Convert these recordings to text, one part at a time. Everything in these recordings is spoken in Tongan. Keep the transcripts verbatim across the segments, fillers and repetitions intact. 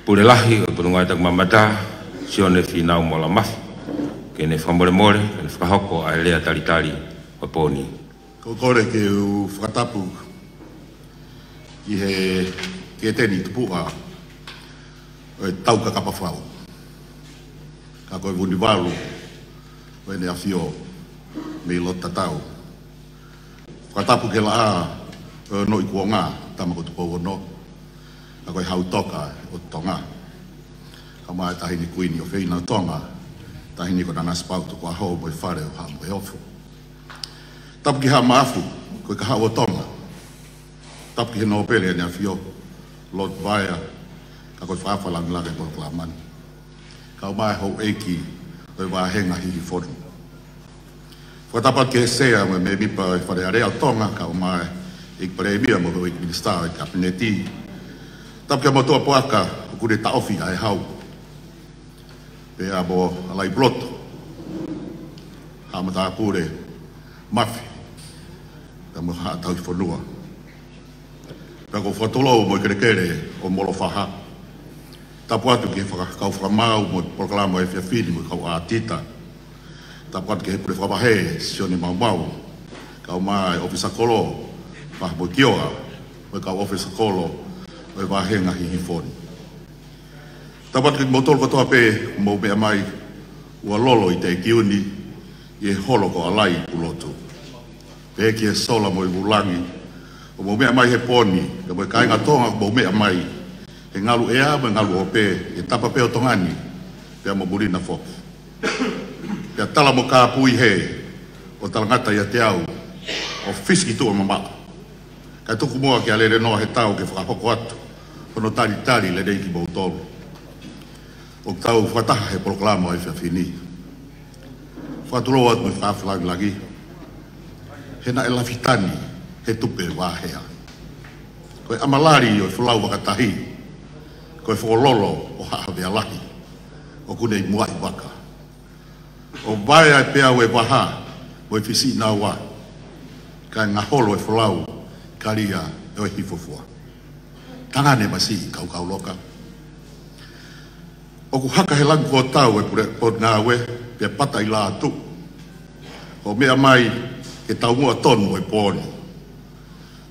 Pule Lahi ʻo e Potungāue Takimamata, Sione Fīnau Moala Mafi, ke ne fakamolemole, ke ne fakahoko ʻa e lea talitali ʻo e pō ni. Ko e kole ke u fakatapu ki he Keteni Tupuʻa ʻo e Tau Kakapa Fau, ka ko e Vunivalu ʻo ʻEne ʻAfio mei Lototatau. Fakatapu ki he Laʻā ʻo Noʻi Kuonga, tama ko Tupou Ono, ka ko e Hau Toka ʻo Tonga, kae ʻumaʻā e Taʻahine Kuini ʻofeina ʻo Tonga, Taʻahine ko Nanasipauʻu Tukuʻaho, mo e Fale ʻo Haʻa Moheofo. Tapu ki Haʻa Maʻafu, ko e Kahaʻu ʻo Tonga. Tapu ki he Nōpele ʻEne ʻAfio Lord Vaea, ka ko e fakaafeʻi lāngilangi e polokalama ni, kae ʻumaʻā e houʻeiki ʻo e vāhenga Hihifo ni. Fakatapu atu ki he Sea mo e mēmipa ʻo e Fale Alea ʻo Tonga, kae ʻumaʻā e ʻEiki Palēmia mo e houʻeiki Minisitā ʻo e Kapineti. Tapu ki he motuʻa puaka ʻoku ne taʻofi ʻa e Hau, pea mo Alaipulotu, Haʻa Matāpule, Mafi, pea mo Haʻa Tauhi Fonua. Pea ʻoku ou fakatulou mo e kelekele ʻo Molofaha. Tapu atu ki he faka-, kau fakamaau mo e polokalama ʻo e efiafi ni mo e kau ʻātita. Tapu atu ki he Pule Fakavahe, Sione Maumau, kae ʻumaʻā e ʻofisa kolo, Faha mo Kioa, mo e kau ʻofisa kolo ʻo e vāhenga Hihifo ni. Tapu atu kimoutolu kotoa pē ʻoku mou meʻa mai ua lolo ʻi he ʻEiki ʻi he holo ko Alaipulotu. Pehē ki he sola mo e vūlangi ʻoku mou meʻa mai he pō ni, pea mo e kāinga Tonga ʻoku mou meʻa mai he ngalu ʻea mo e ngalu ope, he tapa pē ʻo Tonga ni, pea mo muli na foki. Pea tala mo kāpui hē ʻo talangata ʻiate au ʻo fisi ki tuʻa mamaʻo, kae tuku muʻa ke alele noa he tau ke fakahoko atu hono talitali lelei kimoutolu. ʻOku tau fakataha he polokalama ʻo e efiafi ni. Fakatulou atu mo e fakaafeʻi lāngilangi he naʻe lafitani he tupe vāhea. Ko e ʻamalali ʻo e folau vakatahi, ko e fokololo ʻo Haʻa Havea Lahi ʻoku ne ʻi muʻa ʻi vaka. ʻO vaea e peau ʻo e vaha mo e fisiʻinaua, kae ngaholo e folau kalia ʻo e hifofua. Tangane masiʻi, kaukau loka. ʻOku haka he langi kuo tau e Pule Potungāue, pea pata ʻi lātuʻu. ʻO meʻa mai ke taumuʻa tonu ʻo e pō ni.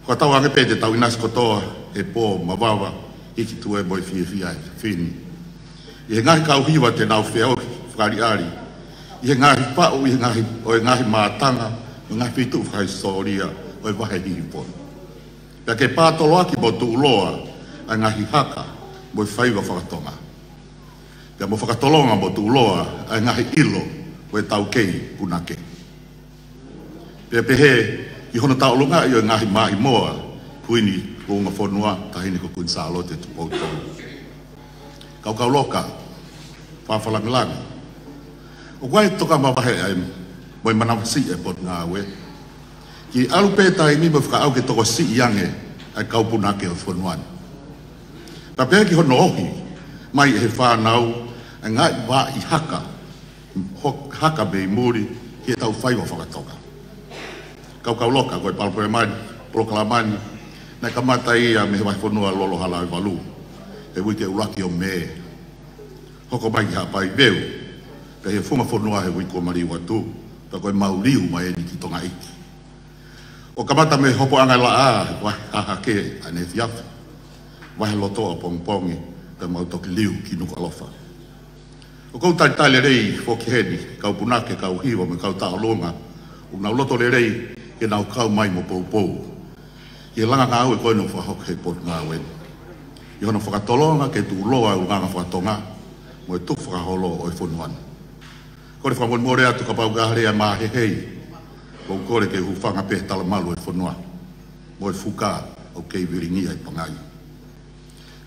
Fakatauange pē te tau ʻinasi kotoa he pō mavava, hiki tuʻu mo e fiefia ʻo e efiafi ni. ʻI he ngaahi kau hiva te nau feʻauhi fakaʻaliʻali ʻi he ngaahi paʻu, ʻi he ngaahi, ʻo e ngaahi mātanga, ʻi he ngaahi feituʻu fakahisitōlia ʻo e vahe Hihifo ni. Pea ke pātoloaki mo tuʻuloa ʻa e ngaahi haka mo e faiva faka-Tonga. Pea mo fakatolonga mo tuʻuloa ʻa e ngaahi ʻilo ʻo e taukei punake. Pea pehē ki hono tauʻolungaʻi ʻo e ngaahi maʻimoa Kuini Kuonga Fonua, Taʻahine ko Kuini Sālote Tupou Tolu. Kaukau loka, fakaafeʻi lāngilangi. ʻOku ʻi ai e tokamavahe ʻa e, mo e manavasiʻi ʻa e Potungāue, ke ʻalu pē taimi mo fakaʻau ke tokosiʻi ange ʻa e kau punake ʻo e fonua ni. Pea pehē ki hono ohi mai ʻe he fānau ʻa e ngaahi vaʻi haka, hok-, haka mei muli ki heʻetau faiva faka-Tonga. Kaukau loka, ko e palokalama ni, polokalama ni, naʻe kamata ia mei he vahefonua Lolo Hala ʻo e Valu he uike ʻuluaki ʻo Mē. Hoko mai ki Haʻapai Veu, pea ʻi he Funga Fonua he uike kuo maliu atu, pea ko e mau liu mai eni ki Tonga ʻEiki. ʻO kamata mei he hopoʻanga laʻā, vahe hahake ʻaneefiafi, vahe lotoʻa pongipongi, pea mau toki liu ki Nukuʻalofa. ʻOku ou talitali lelei foki heni, kau punake, kau hiva mo e kau tauʻolunga, ʻoku nau loto lelei ke nau kau mai mo poupou ʻi he langa ngāue ko eni ʻoku fakahoko he Potungāue ni, ʻi hono fakatolonga ke tuʻuloa e ʻulungaanga faka-Tonga mo e tukufakaholo ʻo e fonua ni. Kole fakamolemole atu kapau ʻoku ʻi ai ha lea māhehei, ʻoku ou kole ke u hūfanga pē he talamalu ʻo e fonua mo e fuka ʻoku kei vilingia ʻi Pangai.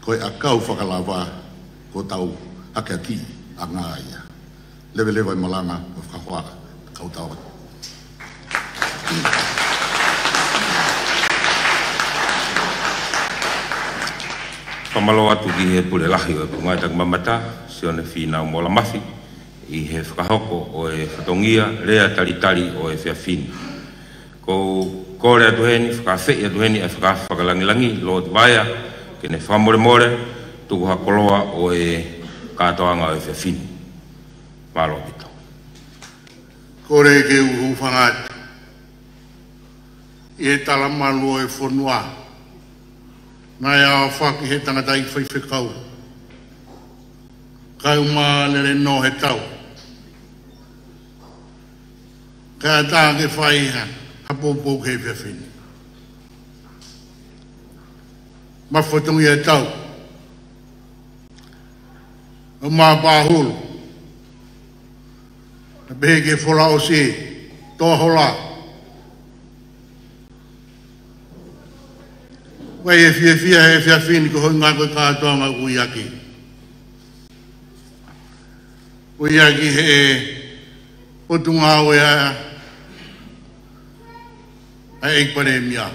Ko e ʻakau fakalava kuo tau hakeakiʻi ʻanga ia. Leveleva e malanga, ko e fakahoa, kau tau atu. Fakamālō atu ki he Pule Lahi ʻo e Potungāue Takimamata, Sione Fīnau Moala Mafi, ʻi he fakahoko ʻo e fatongia lea talitali ʻo e efiafi ni. ʻOku ou kole atu heni, fakaafeʻi atu heni ʻa e fakaafeʻi lāngilangi, Lord Vaea, ke ne fakamolemole, Tuku ha koloa ʻo e kātoanga ʻo e efiafi ni. Mālō ʻaupito. Kole ke u hūfanga atu ʻi he talamalu ʻo e fonua naʻe aofaki he tangataʻeiki faifekau, Kaeʻumaʻā Lelenohetau. Kae ʻatā ke fai ha, ha poupou ki he efiafi ni. Mafifatongia ʻo e tau, ʻo Mapahulu, naʻe pehē ki he Folaʻosi, Tohola. Ko e fiefia he efiafi ni ko hono ʻuhinga ko e kātoanga ʻoku ʻi ai. ʻOku ʻi ai he Potungāue ʻa e ʻEiki Palēmia,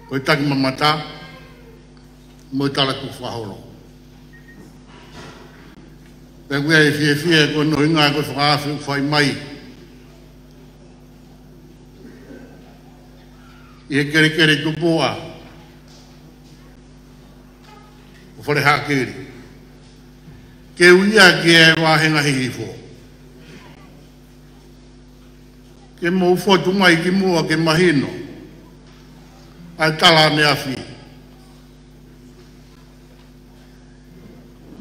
ko e Takimamata mo e Tala Tukufakaholo. Pea ʻoku ʻi ai e fiefia ko hono ʻuhinga ko e fakaafe ʻoku fai mai ʻi he kelekele tupuʻa ʻo Falehaʻakili, ke ui ʻaki e vāhenga hihifo. Ke mou fotu mai ki muʻa ke mahino ʻa e tala ʻaneafi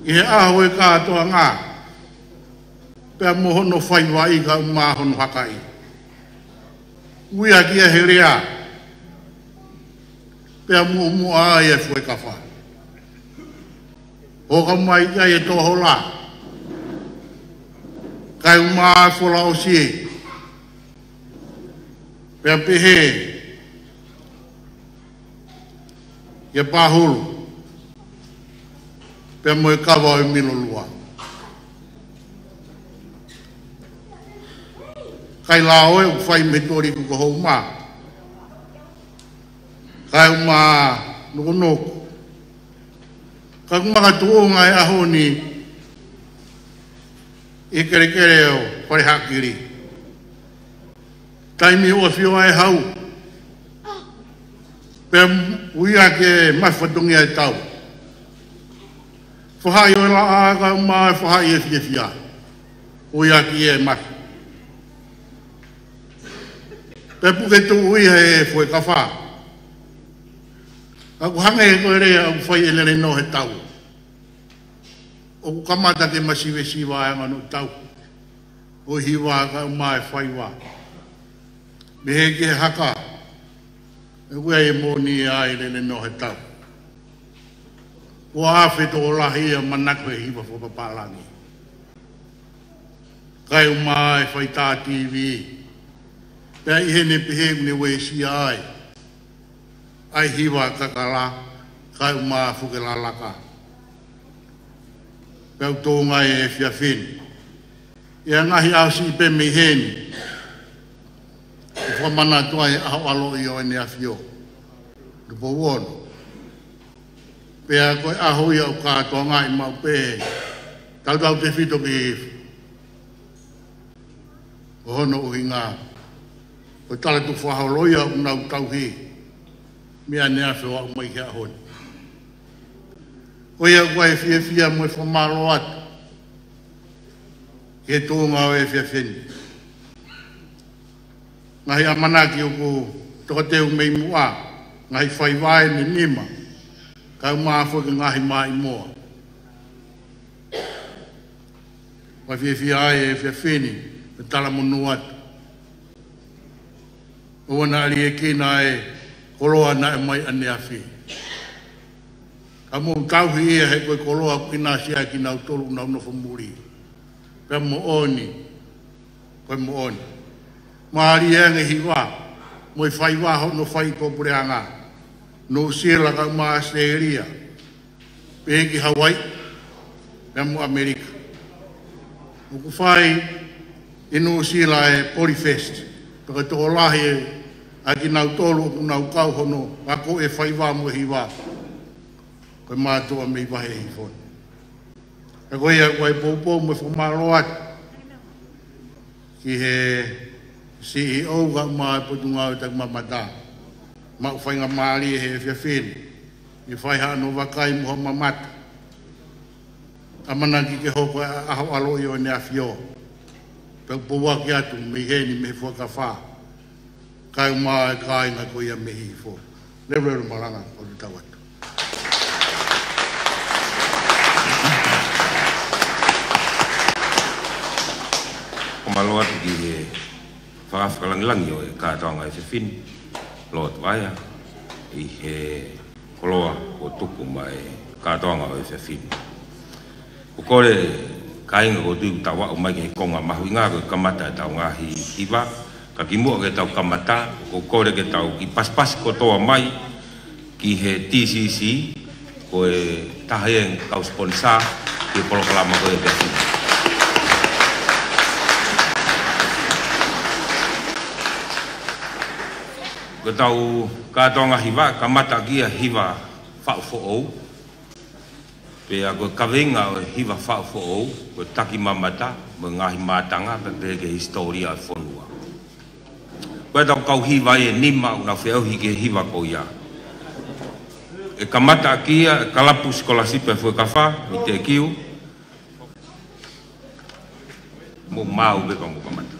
ʻi he ʻaho ʻo e kātoanga, pea mo hono faiva ʻi Kaeʻumaʻā hono hakaʻi. Ui ʻaki ia he lea, pea muʻomuʻa ai e Fuekafa. ʻO ka mai ki ai e Tohola, Kaeʻumaʻā Folaʻosi, pea pehē ʻia Pahulu, pea mo e kava ʻo e Milolua. Kae lau ʻoku fai mei Toliku ko Houma, Kaeʻumaʻā Nokonoku. Ka ʻoku makatuʻunga e ʻaho ni ʻi he kelekele ʻo Falehaʻakili. Taimi ʻoku ʻafio ai e hau, pea ui ʻaki e mafifatongia ʻo e tau. Fahaʻi ʻo e laʻā, Kaeʻumaʻā, fahaʻi e fiefia. Ui ʻaki e mafi. Pea puke tuʻu ia he Fuekafa. ʻOku hangē ko e lea ʻoku fai ʻe Lelenohetau. ʻOku kamata ke masivesiva ʻa e anga hono tau. ʻO e hiva, Kaeʻumaʻā e faiva. Mei he ki he haka, ʻoku ʻi ai e moʻoni ʻa Lelenohetau. Kuo afe tokolahi ia ʻo manako he hiva fakapapālangi. Kaeʻumaʻā e faitā TV. Pea ʻi heʻene pehē ʻoku ne uesia ai ʻa e hiva kakala, Kaeʻumaʻā Fukelalaka. Pea u tōnga e efiafi ni ʻi he ngaahi ʻaho siʻi pē mei heni, ʻo fakamanatu ai e ʻaho ʻaloʻi ʻo ʻEne ʻAfio, Tupou Ono. Pea ko e ʻaho ia ʻoku kātoangaʻi maʻu pē, tautautefito ki he hifo. Ko hono ʻuhinga, ko e Tala Tukufakaholo ia ʻoku nau tauhi mei ʻaneafi ʻo aʻu mai ki he ʻaho ni. Ko ia ʻoku ʻi ai e fiefia mo e fakamālō atu ki he tuʻunga ʻo e efiafi ni. Ngaahi ʻamanaki ʻoku tokateu mei muʻa, ngaahi faiva ʻe nima, kae ʻumaʻā foki e ngaahi maʻimoa. ʻOku fiefia ai e efiafi ni, ʻo talamonū atu. ʻOua naʻa liʻekina e koloa naʻe ʻomai ʻaneafi. Ka mou tauhi ia he ko e koloa ʻoku ʻinasi ai kinautolu ʻoku nau nofo muli. Pea moʻoni, ko e moʻoni. Mālie ange e hiva mo e faiva hono fai ʻi tuʻapuleʻanga, Nuʻusila kae ʻumaʻā ʻAositelēlia, pehē ki Hauaiʻi, pea mo ʻAmelika. ʻOku fai ʻi Nuʻusila e Polyfest, pea ko e tokolahi ʻa kinautolu ʻoku nau kau hono ako e faiva mo e hiva, ko e mātuʻa mei Vahe Hihifo ni. Ka ko ia ʻoku ʻi ai e poupou mo e fakamālō atu ki he CEO kae ʻumaʻā e Potungāue Takimamata, maʻu faingamālie he efiafi ni Ne fai haʻane vakai mo ha mamata. ʻAmanaki ke hoko ʻa e ʻaho ʻaloʻi ʻo ʻEne ʻAfio. Pea u pouaki atu mei heni mei Fuakava. Kae ʻumaʻā e kāinga ko ia mei Hihifo. Leveleva e malanga, ʻoku tau atu. ʻOku mālō atu ki he fakafakalāngilangi ʻo e kātoanga efiafi ni, Lord Vaea, ʻi he koloa kuo tuku mai e kātoanga ʻo e efiafi ni. ʻOku ou kole kāinga ʻoku tau aʻu mai ki he konga mahuʻinga ko e kamata ʻetau ngaahi hiva, ka kimuʻa ke tau kamata, ʻoku ou kole ke tau kiʻi pasipasi kotoa mai ki he T C C, ko e taha ia e kau sponsor ki he polokalama ko e efiafi ni. Ko ʻetau kātoanga hiva, kamata ʻaki ia e hiva faʻu foʻou. Pea ko e kaveinga ʻo e hiva faʻu foʻou, ko e takimamata mo e ngaahi mātanga, pea pehē ki he hisitōlia ʻo e fonua. Ko ʻetau kau hiva ʻe nima ʻoku nau feʻauhi ki he hiva ko ia. ʻE kamata ʻaki ia e Kalapu Sikolasipi ʻa Fuakava, Mitekiu. Mou maʻu pē pea mou kamata.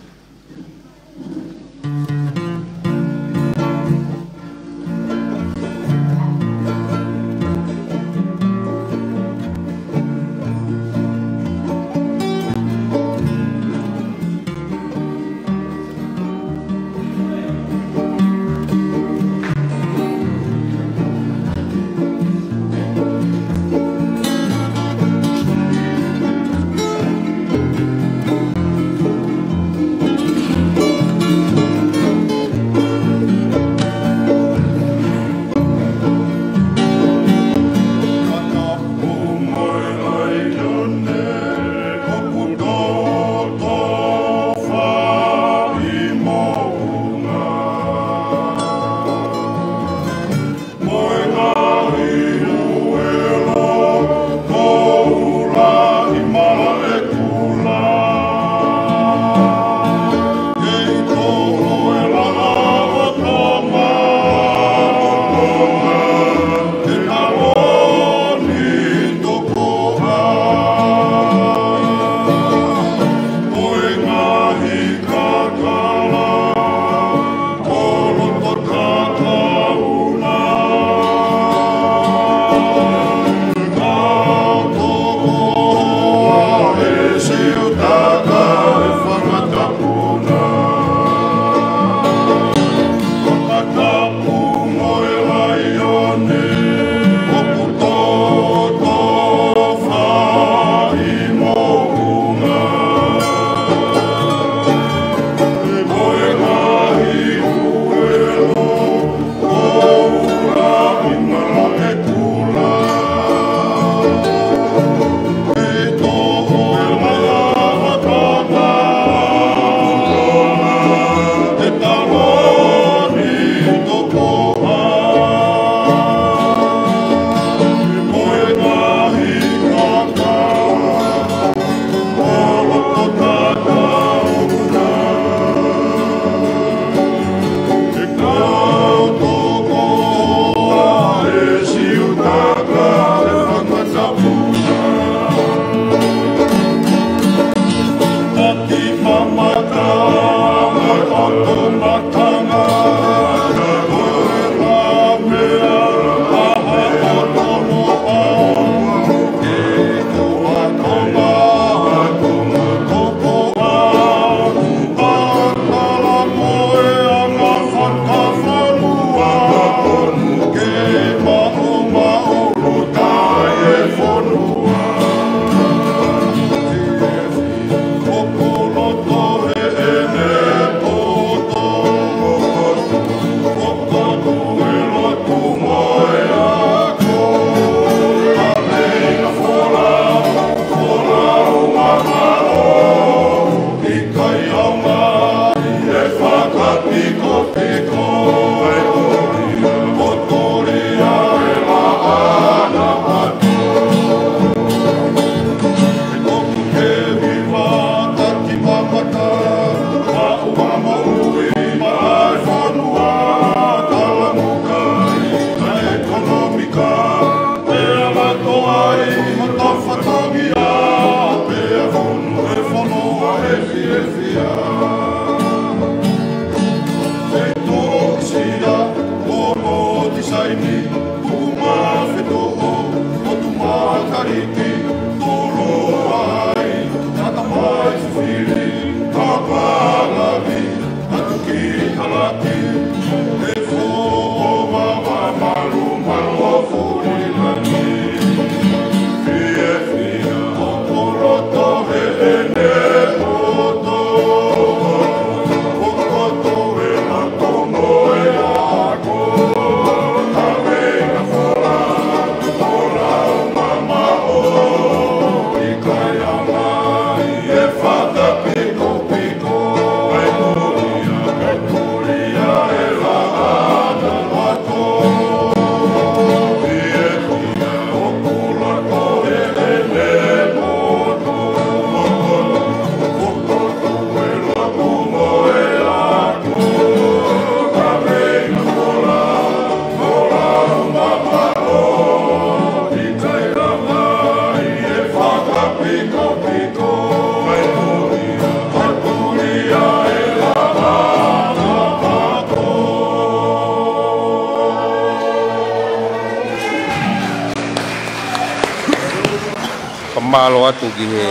Fakamālō atu ki he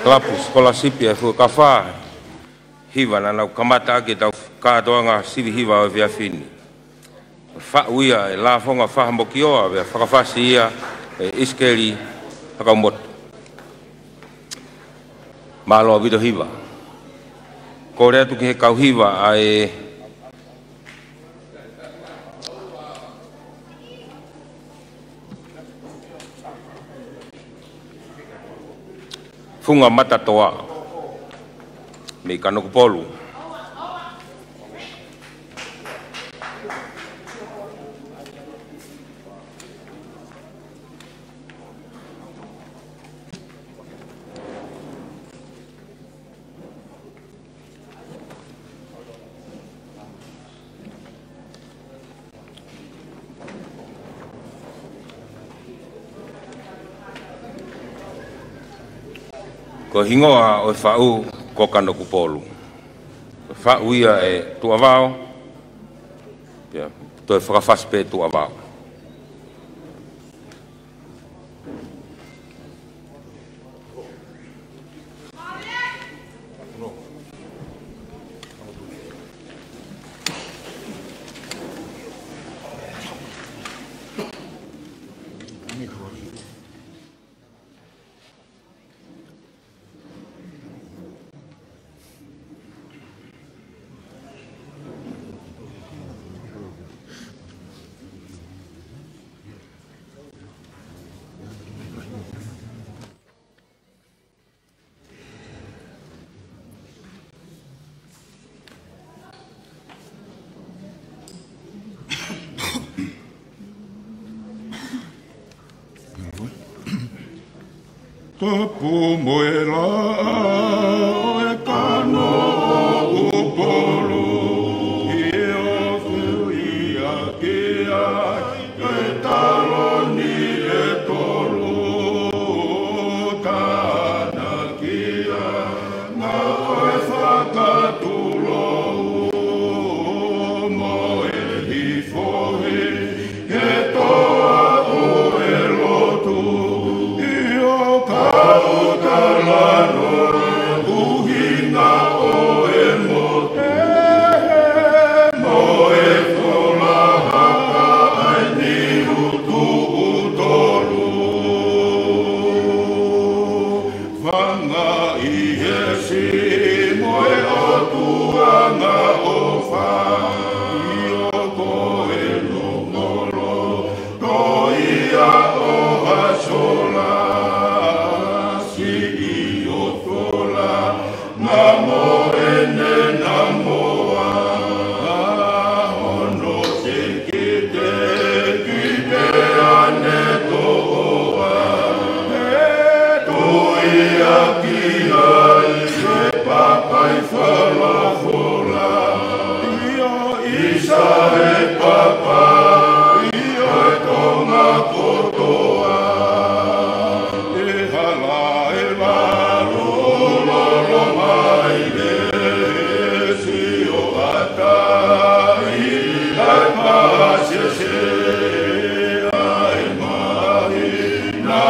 kalapu sikolasipi ʻa e Fuekafa Hiva naʻa nau kamata ʻaki ʻetau kātoanga sivi hiva ʻo e efiafi ni. Faʻu ia ʻe Lafonga Fahamokioa, pea fakafasi ia ʻe ʻIsikeli Hakaumotu. Mālō ʻaupito hiva. Kole atu ki he kau hiva ʻa e Funga Matatoa mei Kanokupolu. Ko e hingoa ʻo e faʻu ko Kanokupolu. Faʻu ia ʻe Tuʻavao. Pea toe fakafasi pē ʻe Tuʻavao. Tapu mo e lao ʻo e Kanokupolu, ʻi he ʻoku ʻi ai ʻa e taloni ʻe tolu, tānaki ʻa e ngāue fakatulou mo e hifo he toa ʻo e lotu, ʻio ka u talanoa e ʻuhinga ʻo e motu mo e fola haka ʻa e niu tuʻu tolu. Fanga ʻi he siʻi mo e ʻOtua ʻofa, ʻio ko e longolongo ia ʻo ha sola, siʻi ʻo sola, na mo ʻene na moa, hono te kite, kite ʻa ne toʻoa, he tui ʻaki ai he papai falafola, ʻio ʻisa he papa, ʻio e Tonga kotoa. ʻE hala ʻe valo lolo mai ʻe sio ʻatai ʻa e pasese ʻa e mahi na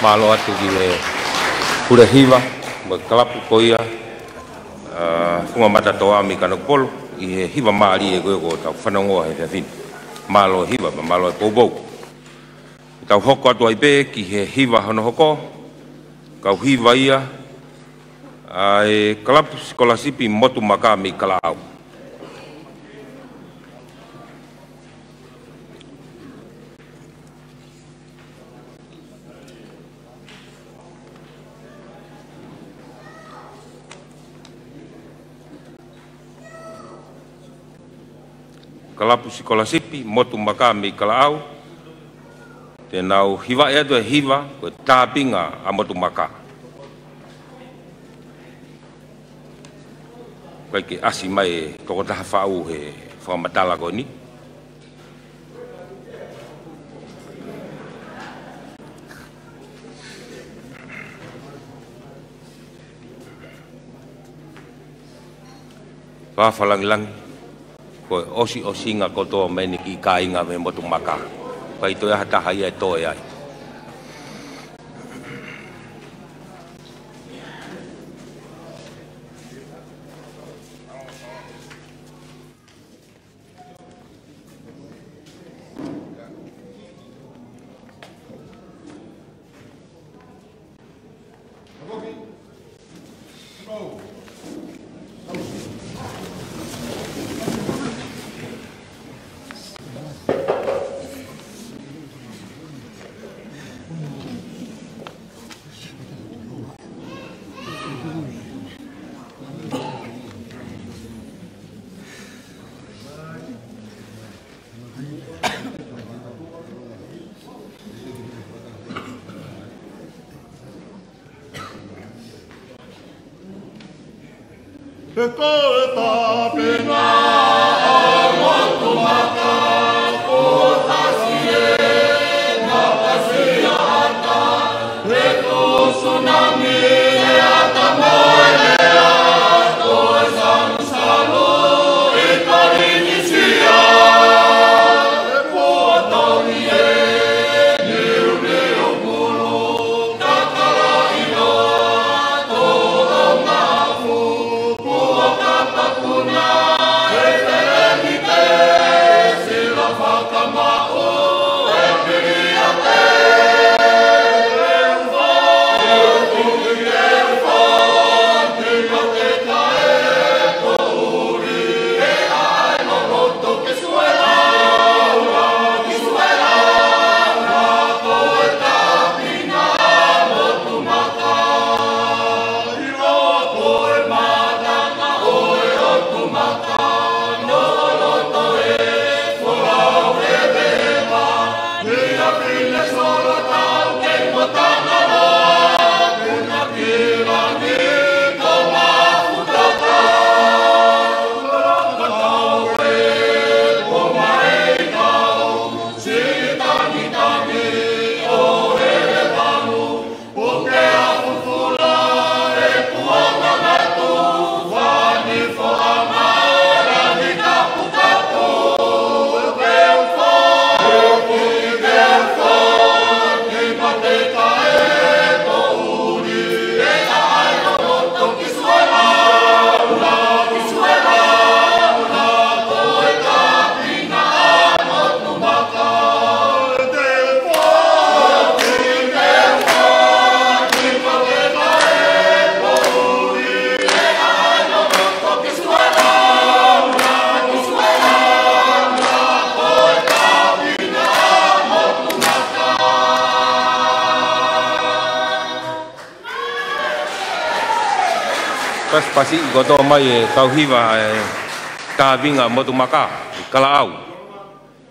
Mālō atu ki he Pule Hiva, mo e kalapu ko ia, ʻa, Funga Matatoa mei Kanokupolu, ʻi he hiva mālie ko ē kuo tau fanongoa he efiafi ni. Mālō e hiva, pea mālō e poupou. Tau hoko atu ai pē ki he hiva hono hoko, kau hiva ia, ʻa e kalapu sikolasipi Motu Maka mei Kalaʻau. Kalapu sikolasipi Motu Maka mei Kalaʻau. Te nau hivaʻi atu e hiva, ko e Tāpinga ʻa Motu Maka. ʻIkai ke ʻasi mai e tokotaha faʻu he fakamatala ko eni. Fafalangilangi, ko e ʻosiʻosinga kotoa mai eni ki he kāinga mei Motu Maka. ʻIkai toe ʻi ai ha taha ia ʻe toe ai. He ko e Tāpinga ʻa Motu Maka, ko e ʻasi ē, na ʻasi ʻa ʻAta, he ko e tsunami ʻe ʻata mo e lea, ko e sami Pasipasi kotoa mai e kau hiva e Kāvinga Motu Maka ʻi Kalaʻau.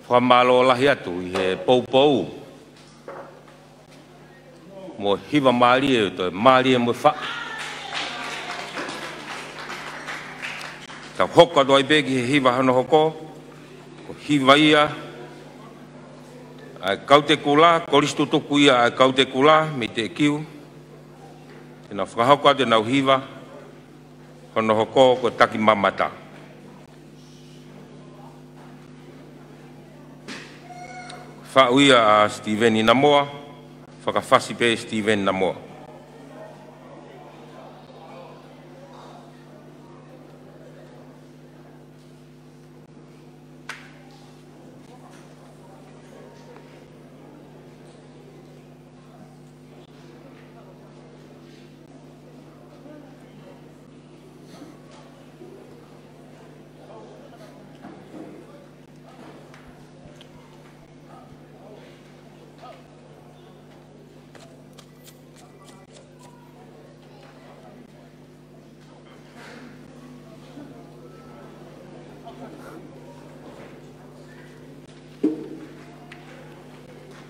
Fakamālō lahi atu ʻi he poupou mo e hiva mālie, toe mālie mo e faʻu. Tau hoko atu ai pē ki he hiva hono hoko, ko e hiva ia ʻa e Kau Tekula, Kolisi Tutuku ia ʻa e Kau Tekula mei Teʻekiu. Te nau fakahoko atu ʻenau hiva hono hoko ko e Taki Mamata. Faʻu ia ʻa Sitīveni Namoa, fakafasi pē Sitīveni Namoa.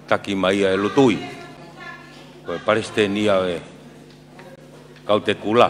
Taki mai ia ʻe Lutui, ko e palesiteni ia ʻo e Kau Tekula.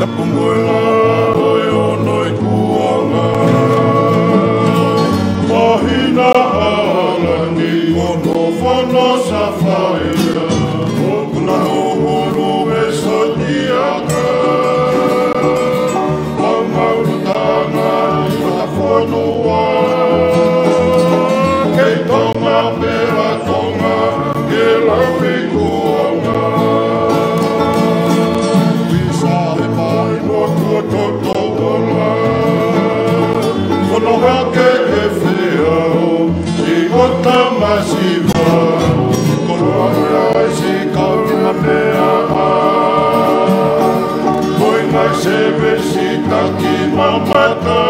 Tapu mo e lao ʻo e ono ʻi kuonga. Mahina ʻa langi ono fono safaia. ʻOku na hūhulu e sotiaka. ʻO maulutanga ʻi he fonua. Kei Tonga pea Tonga ke lau ʻi kuonga. Visa he mai mo tua toto ola. Kono hake e feau ʻi ʻOta Masiva. Kono hake ai si kaunga mea a. Ko e ngaahi sevesi taki mamata.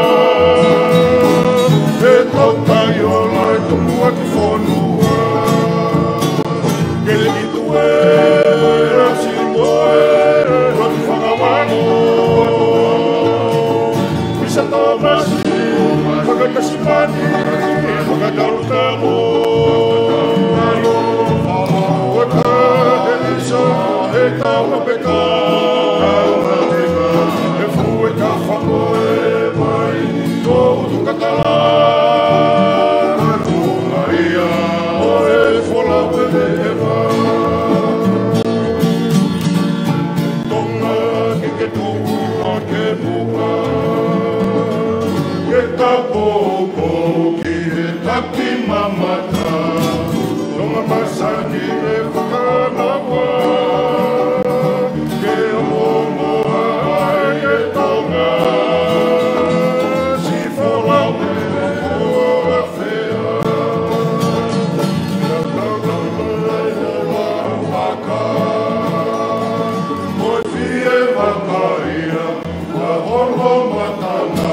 He tau tai ola e tumuaki fonua. Ke le ki tue, ʻasi mo e, ʻotu fakawango. Misa Tomasi, fakatasimani, fakatautamo. Ota, e misa, e tau apeka, e fu e ka fako e mai. Ko utu katala, ko Maria, ʻo e folau e leva. Tonga ke ke tō ua ke mua. Ke ta popo ki he taki mamata. Tonga masani e fakanawa. Ke ongo ai e Tonga. Si folau e folau fea. Ke tau tau mai e lau maka. Ko e fie mamaia. Ua holo matana.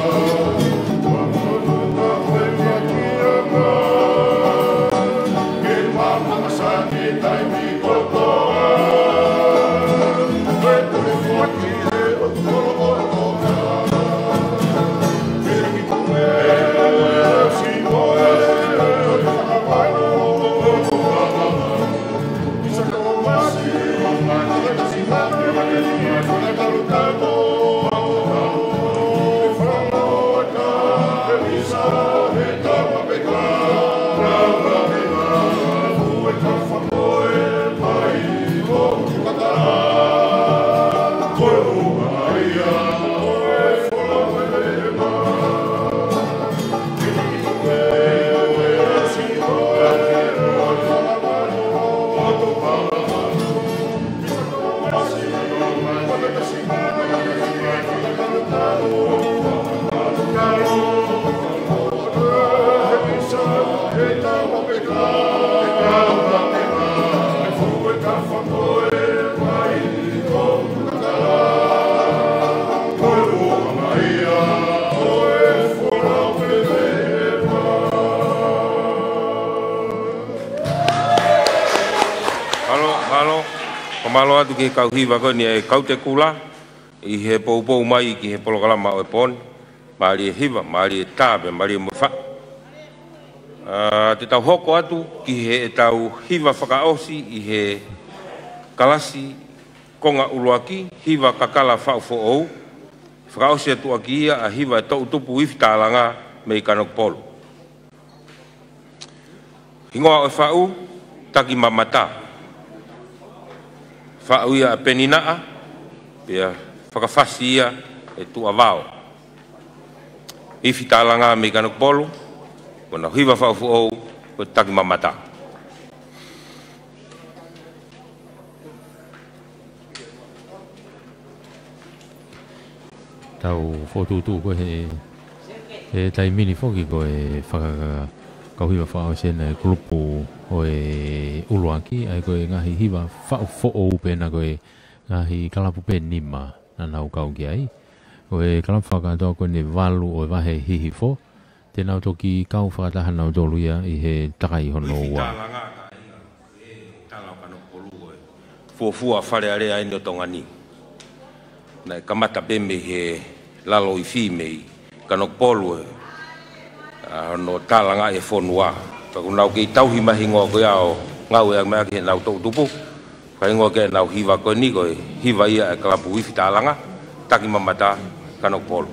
Mālō atu ki he kau hiva ko eni ʻa e Kaute Kula ʻi he poupou mai ki he polokalama ʻo e pō ni. Mālie hiva, mālie tā, pea mālie mo e faʻu. Ā, te tau hoko atu ki heʻetau hiva fakaʻosi ʻi he kalasi konga ʻuluaki, hiva kakala faʻu foʻou. Fakaʻosi atu ʻaki ia ʻa e hiva ʻa e toʻutupu Ifi Talanga mei Kanokupolu. Hingoa ʻo e faʻu, Taki Mamata. Faʻu ia ʻa Peninaʻa, pea fakafasi ia ʻe Tuʻavao. Ifi Talanga mei Kanokupolu, ko ʻenau hiva faʻu foʻou, ko e Taki Mamata. Tau fokotuʻutuʻu ko ē he, he taimi ni foki ko e fakakaka kau hiva fakaʻosi ʻena ʻa e kulupu ʻo e ʻuluaki, ʻa ia ko e ngaahi hiva faʻu foʻou pea ko e ngaahi kalapu pē nima naʻa nau kau ki ai. Ko e kalapu fakakātoa ko eni ʻe valu ʻo e vahe Hihifo, te nau toki kau fakataha nautolu ia ʻi he takai hono ua. Ifi Talanga, ka ia, ʻe, tala ʻo Kanokupolu ko e fuofua Fale Alea eni ʻo Tonga ni. Naʻe kamata pē mei he lalo ifi mei Kanokupolu ē, ʻa hono talangaʻi e fonua. Ka kuo nau kei tauhi mai e hingoa ko ia ʻo ngāueʻaki mai ʻaki heʻenau toʻutupu. Ka hingoa ki heʻenau hiva ko eni ko e hiva ia ʻa e kalapu Ifi Talanga, Taki Mamata, Kanokupolu.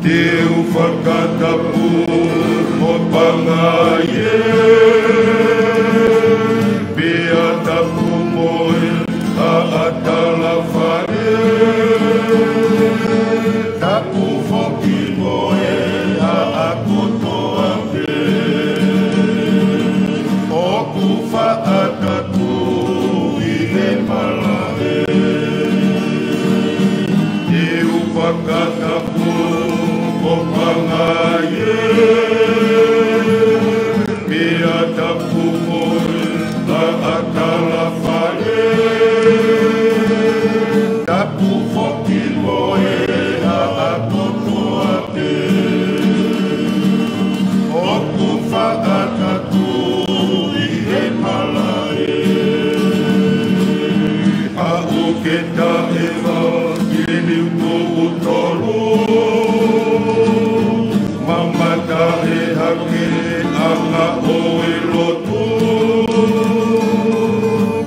Te u fakatapu mo Pangai ē, pea tapu mo e ʻa ʻAtalafale, tapu foki mo e ʻa ʻAkotoa pē. ʻOku fakatapu ʻi he malaʻe. Te u fakatapu mo Pangai ē, pea tapu mo e ʻa ʻAtalafale, tapu foki mo e ʻa ʻAkotoa pē. ʻOku fakatapu ʻi he malaʻe. Aʻu ke taʻeva ki Niutuʻutolu, mamata ʻe hake ʻa e ngaahi ʻo e lotu.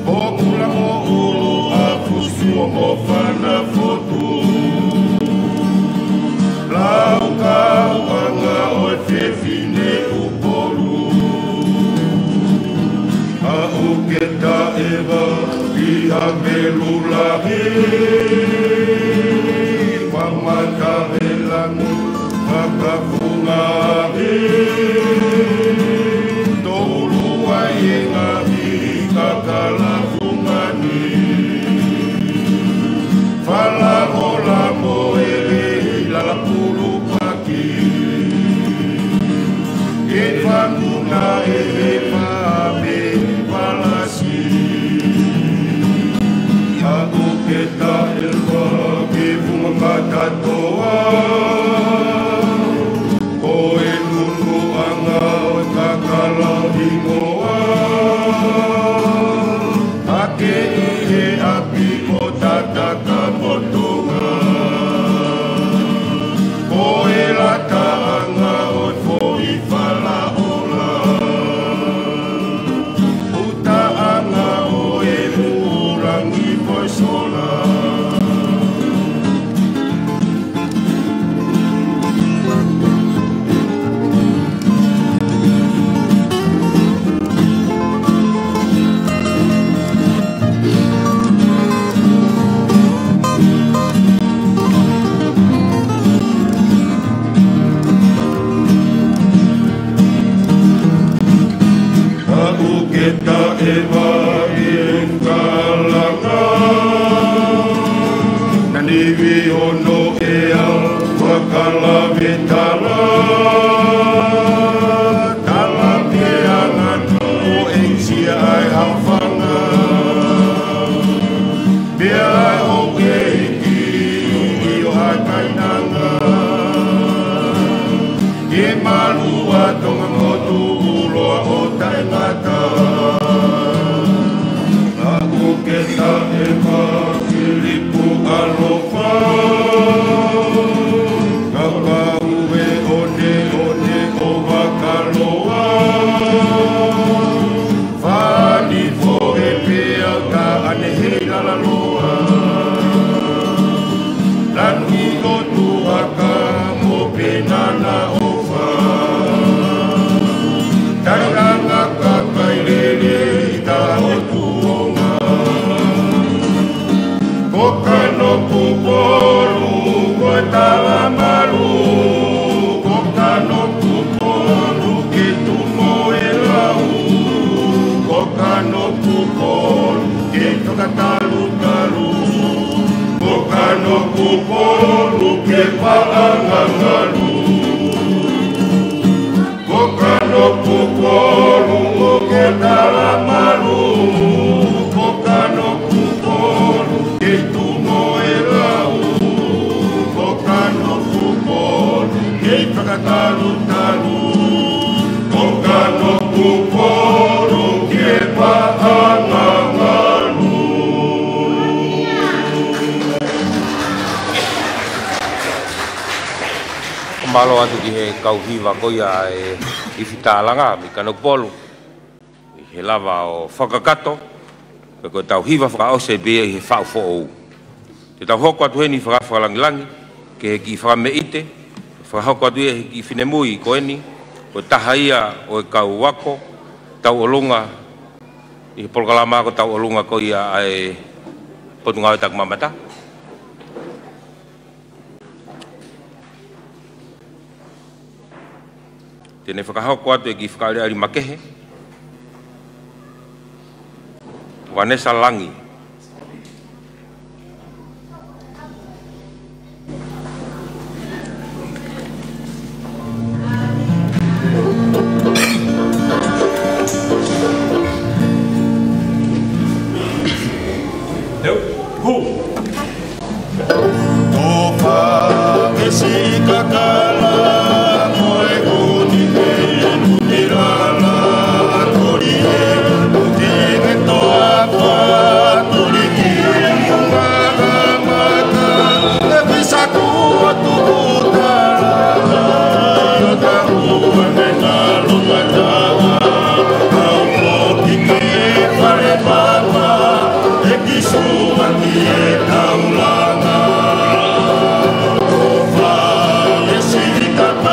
ʻO Kula mo ʻUlu ʻa Fusuo mo Fanafotu. Laukau ʻa e ngaahi ʻo e fefine Upolu. Aʻu ke taʻeva ʻi ha melu lahi, mamata ʻe langi fakafungahi. Toulu ai e ngaahi kakala fungani. Fala ola mo e lei lala pulu paki. Ke fanguna e he fame palasi. Aʻu ke taʻeva ki Funga Matatoa. Ko e nunuʻanga ʻo e kakala hingoa. Hake ʻi he ʻapi ʻo Tataka mo Tonga. Ko e lataʻanga ʻo e foʻi fala ola. Utaʻanga ʻo e ʻū langi mo e sola. Ivi ono ʻea, fakalave tala, tala pē ʻa e ngāue ʻo e sia ai hafanga. Pea ʻo e ki ʻio ʻa e kainanga, ke malu ʻa Tonga mo Tuʻuloa ʻo taʻengata. Ka ʻoku ke taʻe ma Filipu ʻAlofa, ka pau e ʻoneʻone ʻo Vakaloa. Fani fo e pea ka ane hei lala loa. Lanu ʻi ʻo Tuʻaka mo Penana ʻOfa. Tailanga kakai lele ʻi Taʻotuonga. Ko Kanokupolu, ko Talamalu, ko Kanokupolu, ke tumo e lau. Ko Kanokupolu, ke fakatalutalu. Ko Kanokupolu, ke paʻanga ngalu. Ko Kanokupolu, ʻo ke Talamalu. Ko Kanokupolu, ke tumo e lau. Ko Kanokupolu, ke fakatalutalu. Ko Kanokupolu, ke paʻanga ngalu. Mālō atu ki he kau hiva ko ia ʻa e ifi tālanga mei Kanokupolu. ʻI he lava ʻo fakakakato, pea ko ʻetau hiva fakaʻosi pē ia ʻi he faʻu foʻou. Te tau hoko atu heni faka-, fakalangilangi, ki he kiʻi fakameʻite, fakahoko atu ia he kiʻi finemui ko eni, ko e taha ia ʻo e kau ako, tauʻolunga, ʻi he polokalama ako tauʻolunga ko ia ʻa e Potungāue Takimamata. Te ne fakahoko atu e kiʻi fakaʻaliʻali makehe. Vanessa Langi. Teu, hū. Tofa e sikakala, mo e uni e uni lala, tori e, ute e toafa, tori ki unga mata, e pisaku atu kutala, io taku ane na luma tawa, au poki ke fale papa, e ki sua ki e taulanga. Tofa e sikakala,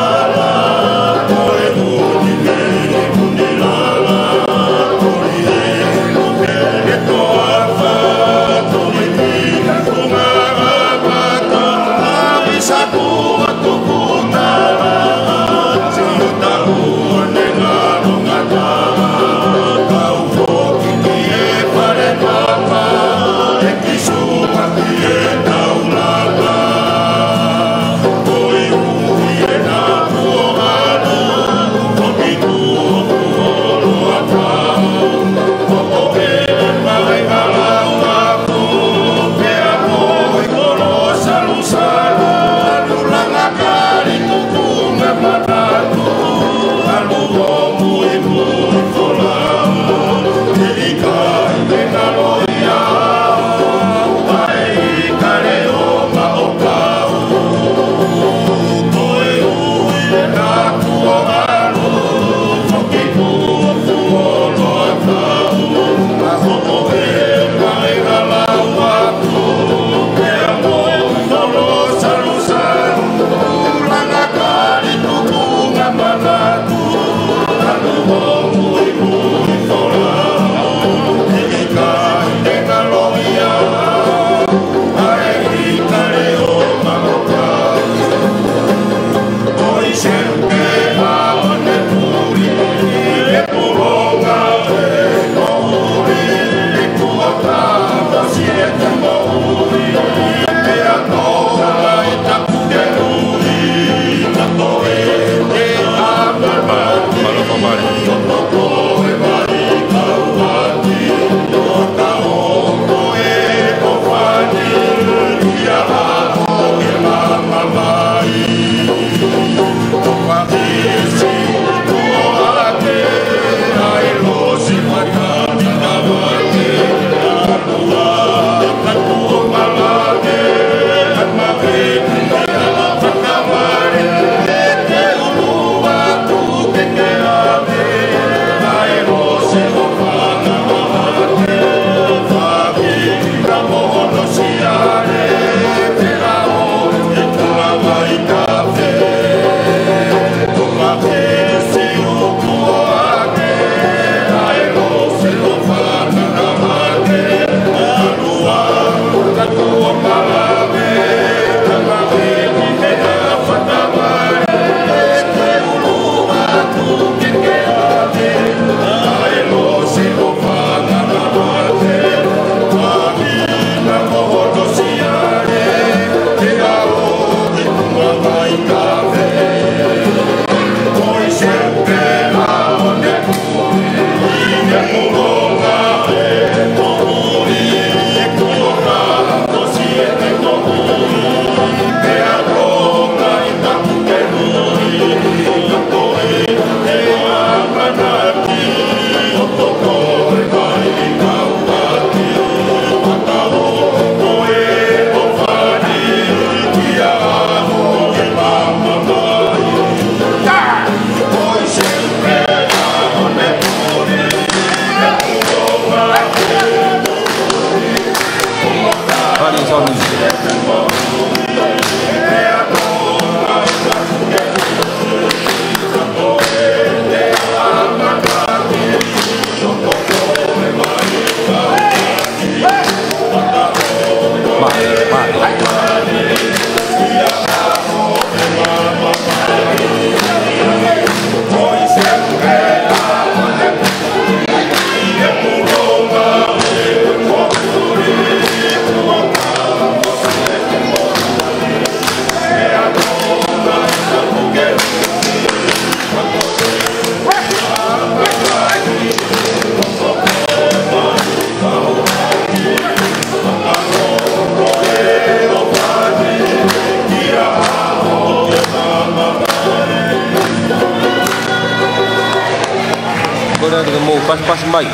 Ko e lea ke mou pasipasi mai.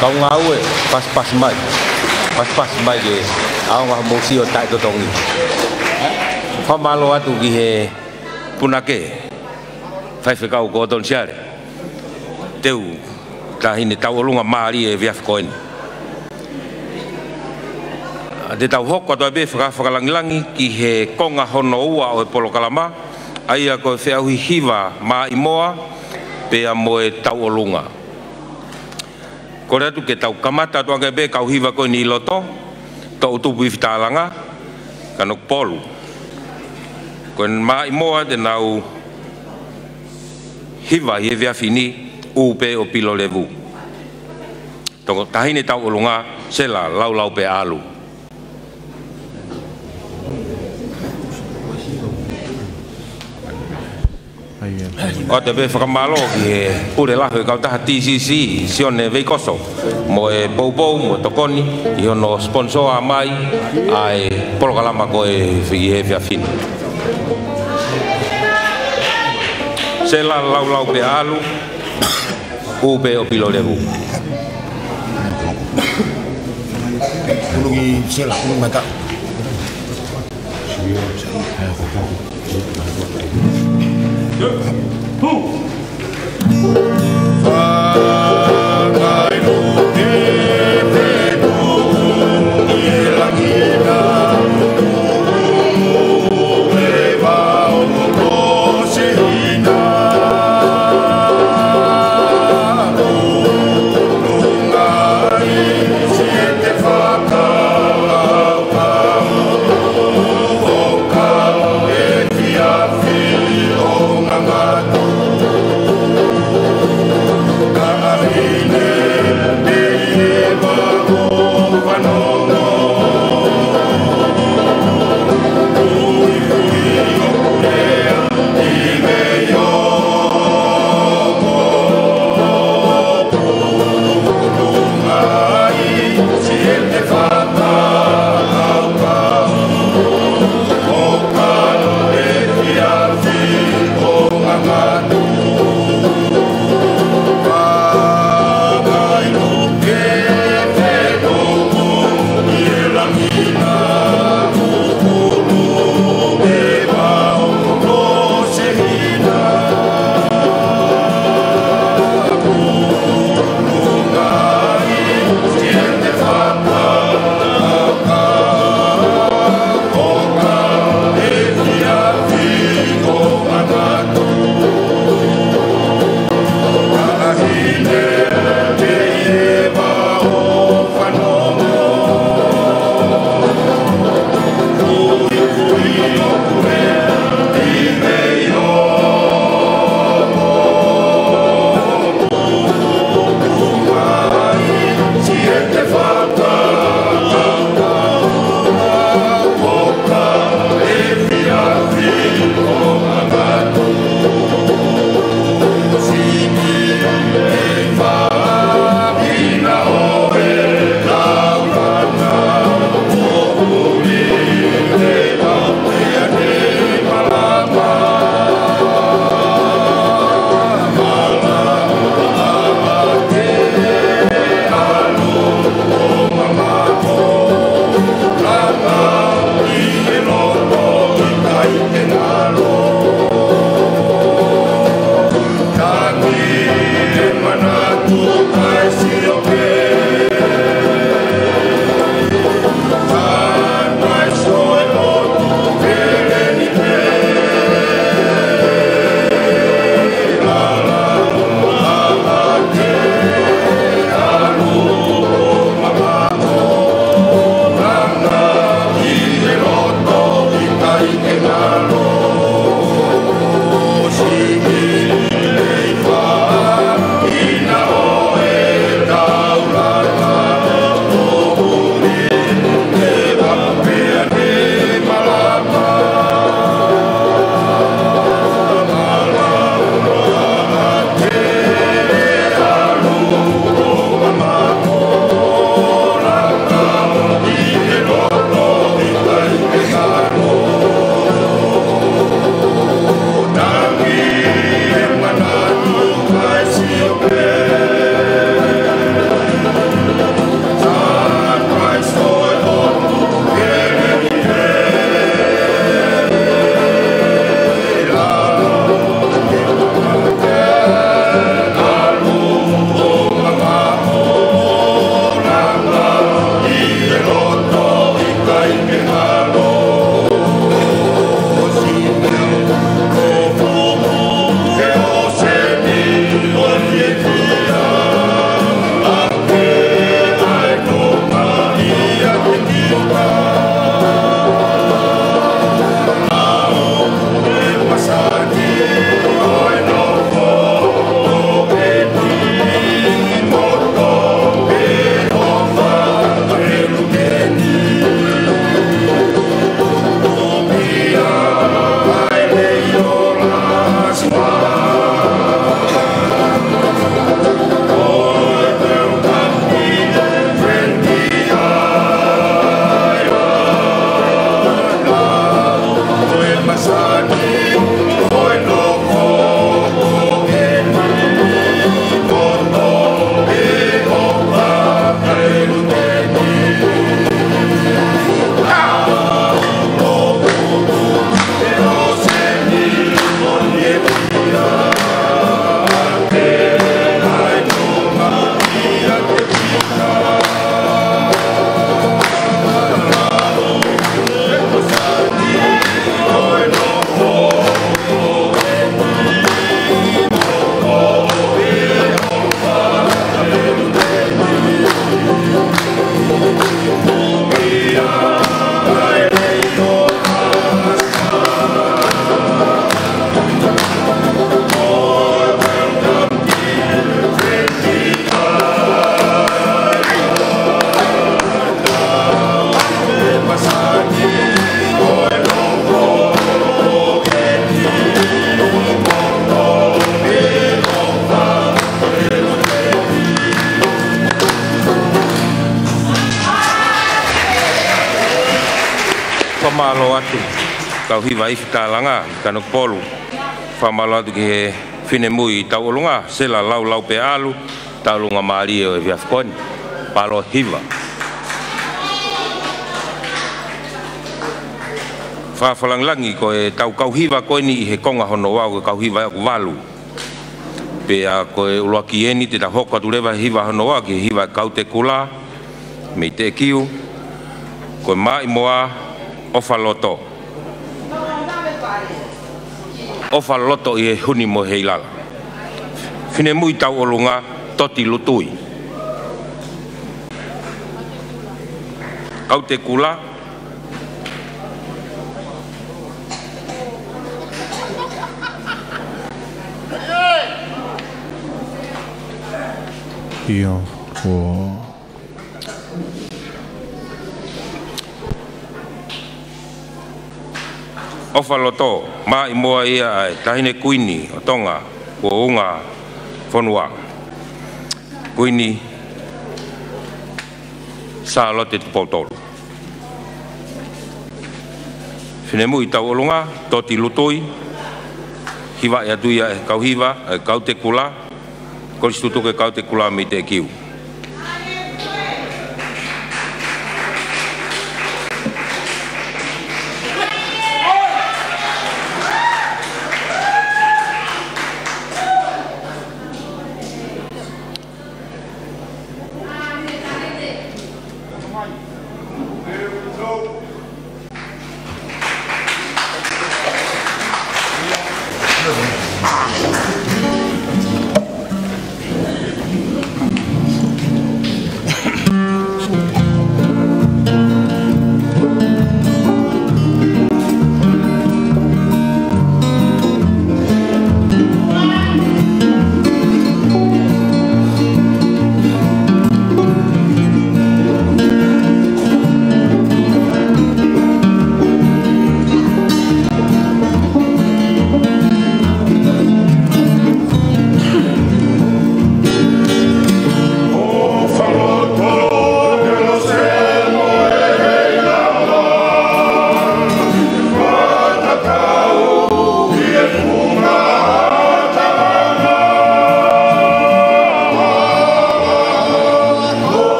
Kau ngāue, pasipasi mai. Pasipasi mai ke ʻaonga hoʻomou sio taʻetotongi. Fakamālō atu ki he punake, Faifekau Kōtoni Siale. Teu, Taʻahine Tauʻolunga mālie he efiafi ko eni. Te tau hoko atu ai pē faka-, fakalangilangi ki he konga hono ua ʻo e polokalama, ʻa ia ko e feʻauhi hiva Maʻimoa pea mo e Tauʻolunga. Kole atu ke tau kamata atu ange pē kau hiva ko eni ʻi loto, Toʻutupu Ifitalanga, Kanokupolu. Ko e Maʻimoa te nau hiva ʻi he efiafi ni, ʻUpē ʻo Pilolevu. Toko Taʻahine Tauʻolunga, Sela Laulau Pea ʻAlu. ʻOatu pē fakamālō ki he pule lahi ʻo e kautaha T C C, Sione Veikoso, mo e poupou, mo e tokoni, ʻi hono sponsor mai ʻa e polokalama ko ē ʻi he efiafi ni. Sela Laulau Pea ʻAlu, ʻUpē ʻo Pilolevu. Pulu ki Sela, pulu mata. Mālō atu, kau hiva Ifi Talanga, Kanokupolu. Fakamālō atu ki he finemui tauʻolunga, Sela Laulau Peaʻalu, tauʻolunga mālie ʻo e efiafi ko eni. Mālō hiva. Fakafakalāngilangi ko e tau kau hiva ko eni ʻi he konga hono ua, ko e kau hiva ʻe valu. Pea ko e ʻuluaki eni te tau hoko atu leva hiva hono ua ki he hiva Kautekula mei Teʻekiu, ko e Maʻimoa ʻOfaloto. ʻOfaloto ʻi he huni mo e heilala. Finemui tauʻolunga Toti Lutui. Kautekula. ʻIo, ko ʻOfaloto, Maʻimoa ia ʻa e Taʻahine Kuini ʻo Tonga, kuo unga fonua. Kuini Sālote Tupou Tolu. Finemui tauʻolunga, Toti Lutui, hivaʻi atu ia ʻe he kau hiva, ʻe Kautekula, Kolisi Tutuku ʻo Kautekula mei Teʻekiu.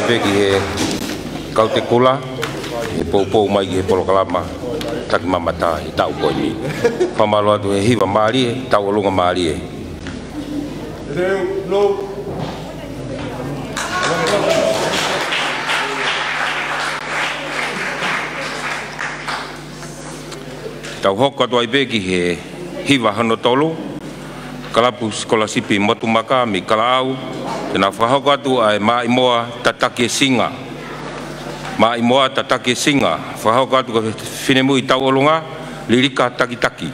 Pea ki he kau Tekula, he poupou mai ki he polokalama taki mamata he taʻu ko eni. Fakamālō atu he hiva mālie, tauʻolunga mālie. Tau hoko atu ai pē ki he hiva hono tolu, kalapu sikolasipi Motu Maka mei Kalaʻau, te na fakahoko atu ʻa e Maʻimoa Tataki e Singa. Maʻimoa Tataki e Singa, fakahoko atu ko e finemui tauʻolunga, Lilika Takitaki.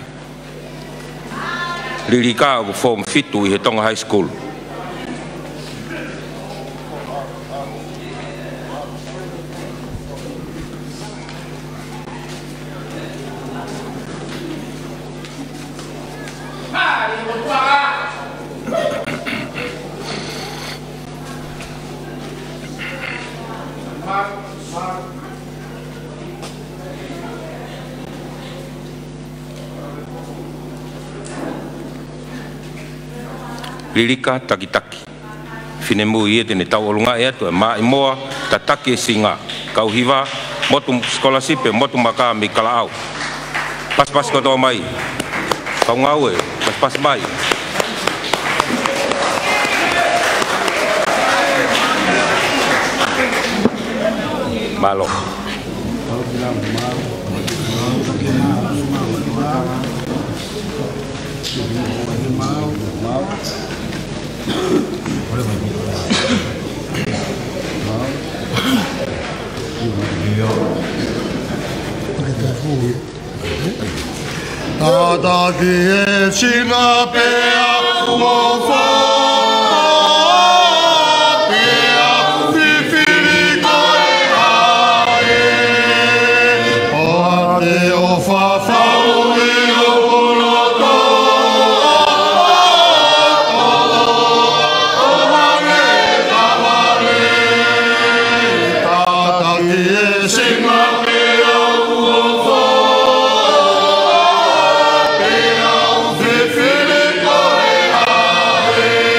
Lilika ʻoku form fitu ʻi he Tonga High School. Lilika Takitaki. Finemui ia te ne tauʻolunga atu ʻa e Maʻimoa Tataki e Singa. Kau hiva, Motu Sikolasipi Motu Maka mei Kalaʻau. Pasipasi kotoa mai. Kau ngāue, pasipasi mai. Mālō. Tataki e singa pea ʻoku fā, pea ʻoku fifili ko e hā ē. ʻOua te u fafau ʻi hoku loto, ʻo hangē ko e vale. Tataki e singa pea ʻoku fā, pea ʻoku fifili ko e hā ē.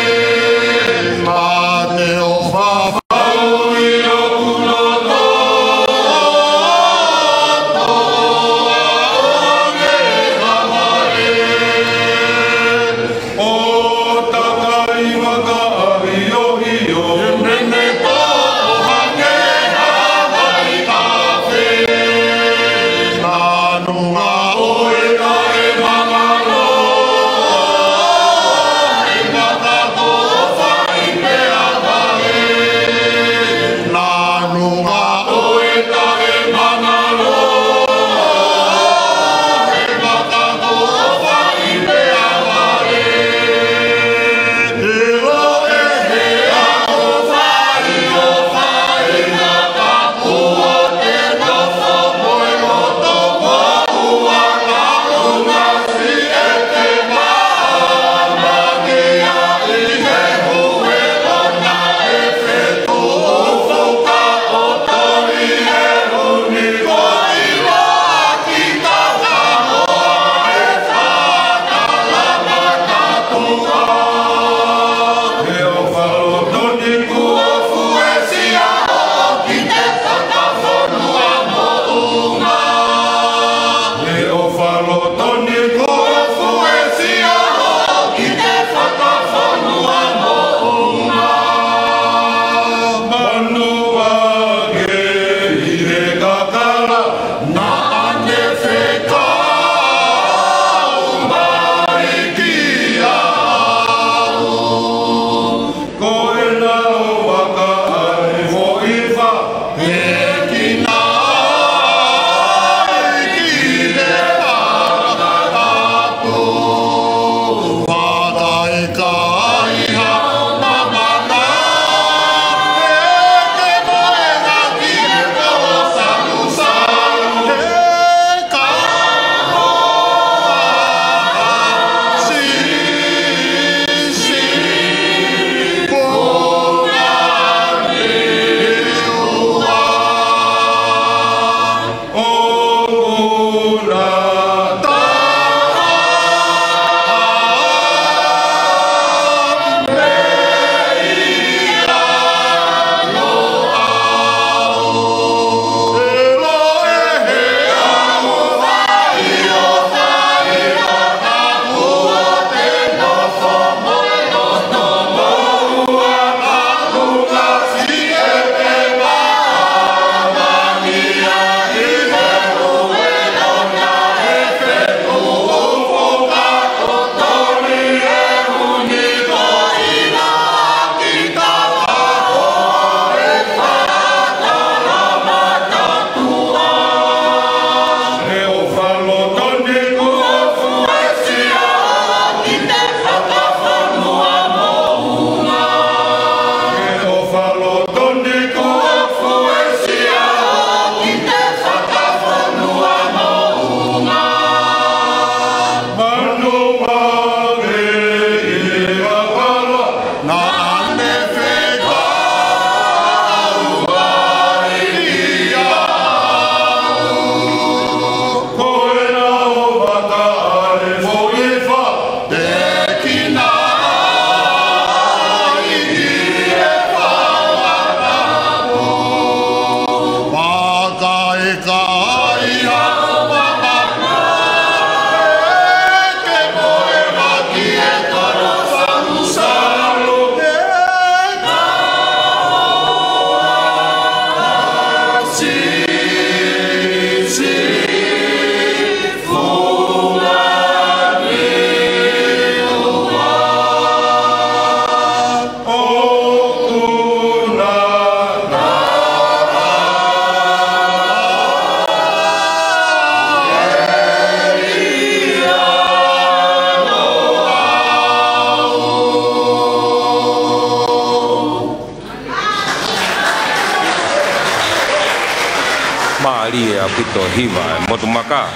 Mālie ʻaupito e hiva ʻa e motu maka.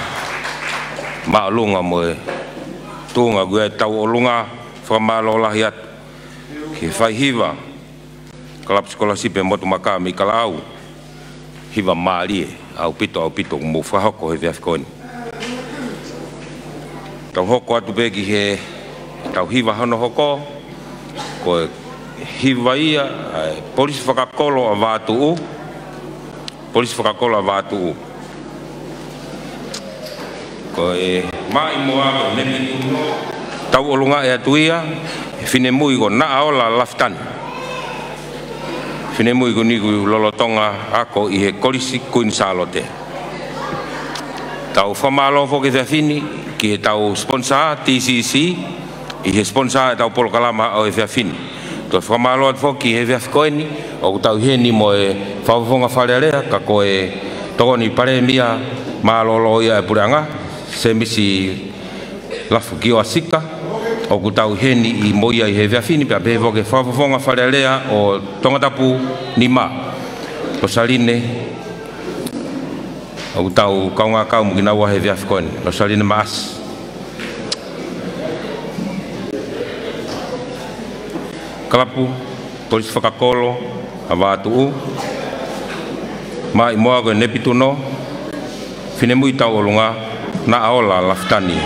Māʻolunga mo e tuʻunga ko ia ʻetau ʻolunga. Fakamālō lahi atu ki he fai hiva, Kalapu Sikolasipi ʻa e Motu Maka mei Kalaʻau. Hiva mālie ʻaupito, ʻaupito, kuo mou fakahoko he efiafi ko eni. Tau hoko atu pē ki heʻetau hiva hono hoko, ko e hiva ia ʻa e Polisi Fakakolo ʻa Vātuʻu. Polisi Fakakolo ʻa Vātuʻu. Ko e maʻimoa ko e Nepituno. Tauʻolunga atu ia, finemui ko Naʻaola Lafitani. Finemui ko eni ʻoku lolotonga ako ʻi he Kolisi Kuini Sālote. Tau fakamālō foki he efiafi ni ki heʻetau sponsor, T C C, ʻi he sponsor ʻetau polokalama ʻo e efiafi ni. Toe fakamālō atu foki he efiafi ko eni, ʻoku tau ʻi heni mo e Fakafofonga Fale Alea, ka ko e Tokoni Palēmia mālōlō ia ʻa e Puleʻanga, Sēmisi Lafukioa Sika, ʻoku tau ʻi heni mo ia ʻi he efiafi ni, pea pehē foki e Fakafofonga Fale Alea ʻo Tongatapu Nima, Losaline, ʻoku tau kaungā kau mo kinaua he efiafi ko eni, Losaline Maʻasi. Kalapu Polisi Fakakolo ʻa Vātuʻu, maʻimoa ko e Nepituno, finemui tauʻolunga, Naʻaola Lafitani.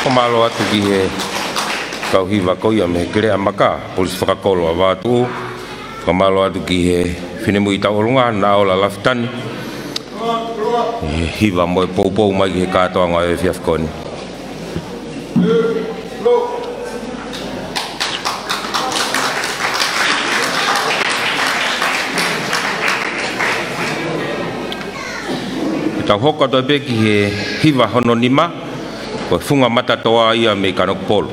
Fakamālō atu ki he kau hiva ko ia mei he Keleʻa Maka, Polisi Fakakolo ʻa Vavaʻu. Fakamālō atu ki he finemui tauʻolunga, Naʻaola Lafitani. Hiva mo e poupou mai ki he kātoanga ʻo e efiafi ko eni. Tau hoko atu pē ki he hiva hono nima, ko e Funga Matatoa ia mei Kanokupolu.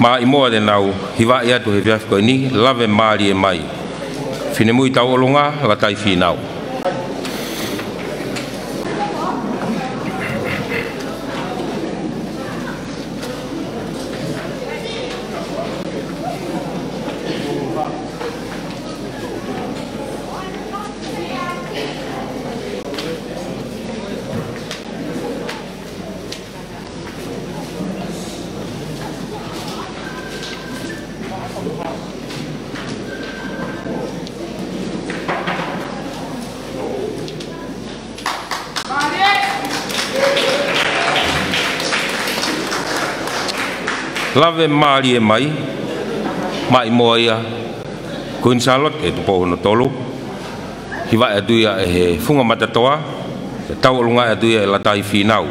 Maʻimoa te nau hivaʻi atu he efiafi ko eni, Lave Mālie Mai. Finemui tauʻolunga, Latai Fīnau. Lave Mālie Mai, maʻimoa ia, Kuini Sālote Tupou hono Tolu. Hivaʻi atu ia ʻe he Funga Matatoa, tauʻolunga atu ia ʻe Latai Fīnau.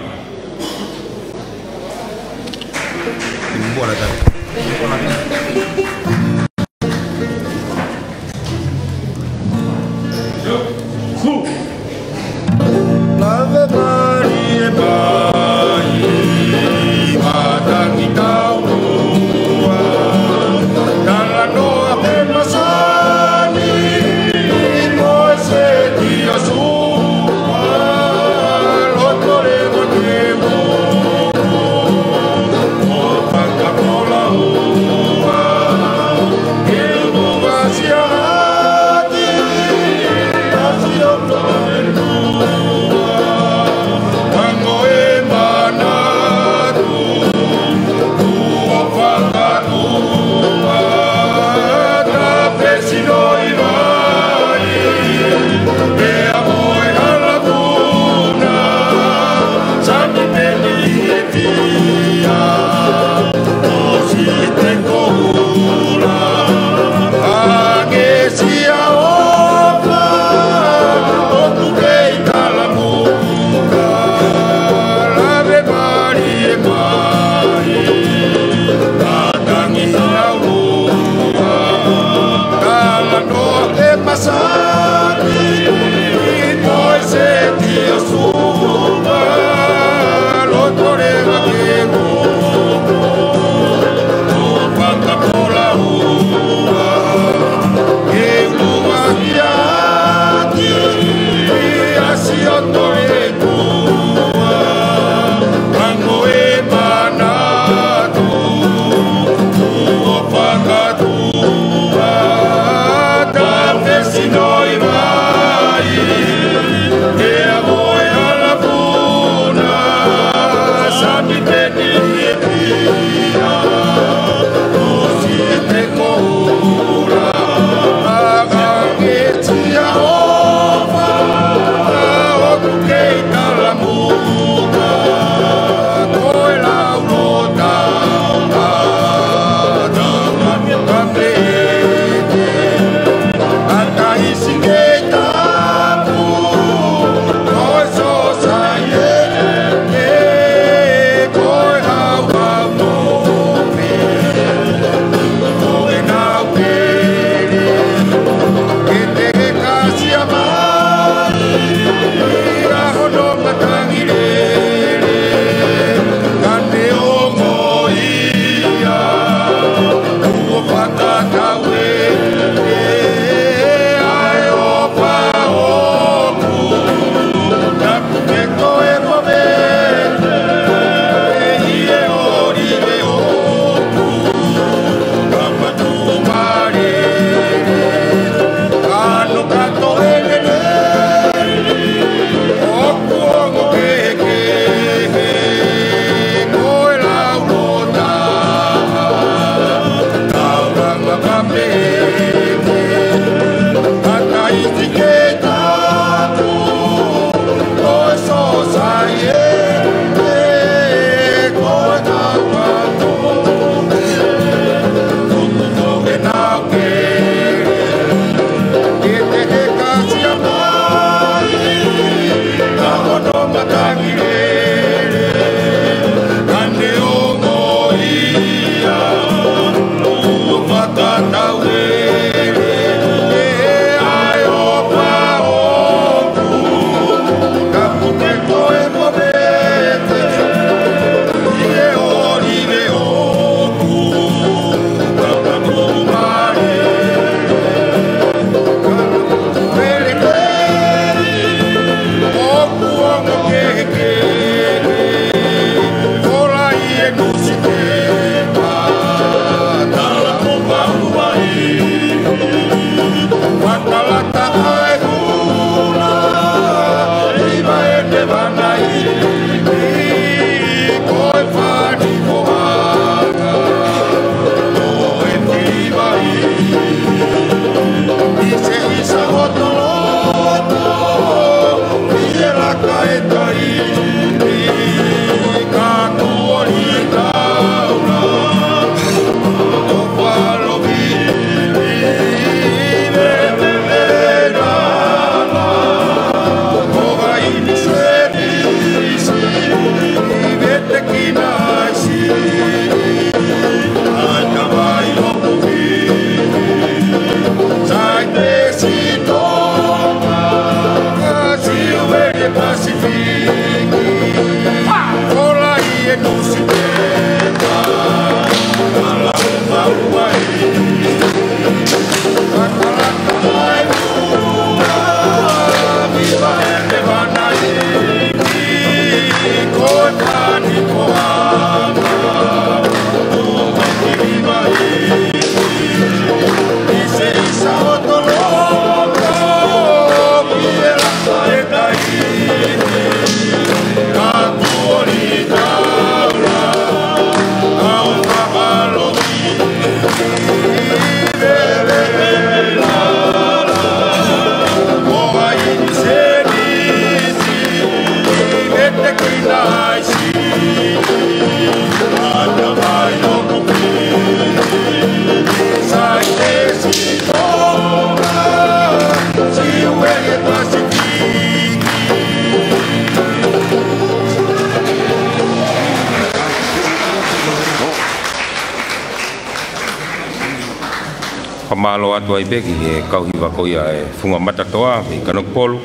Fakamālō atu ai pē ki he kau hiva ko ia ʻa e Funga Matatoa mei Kanokupolu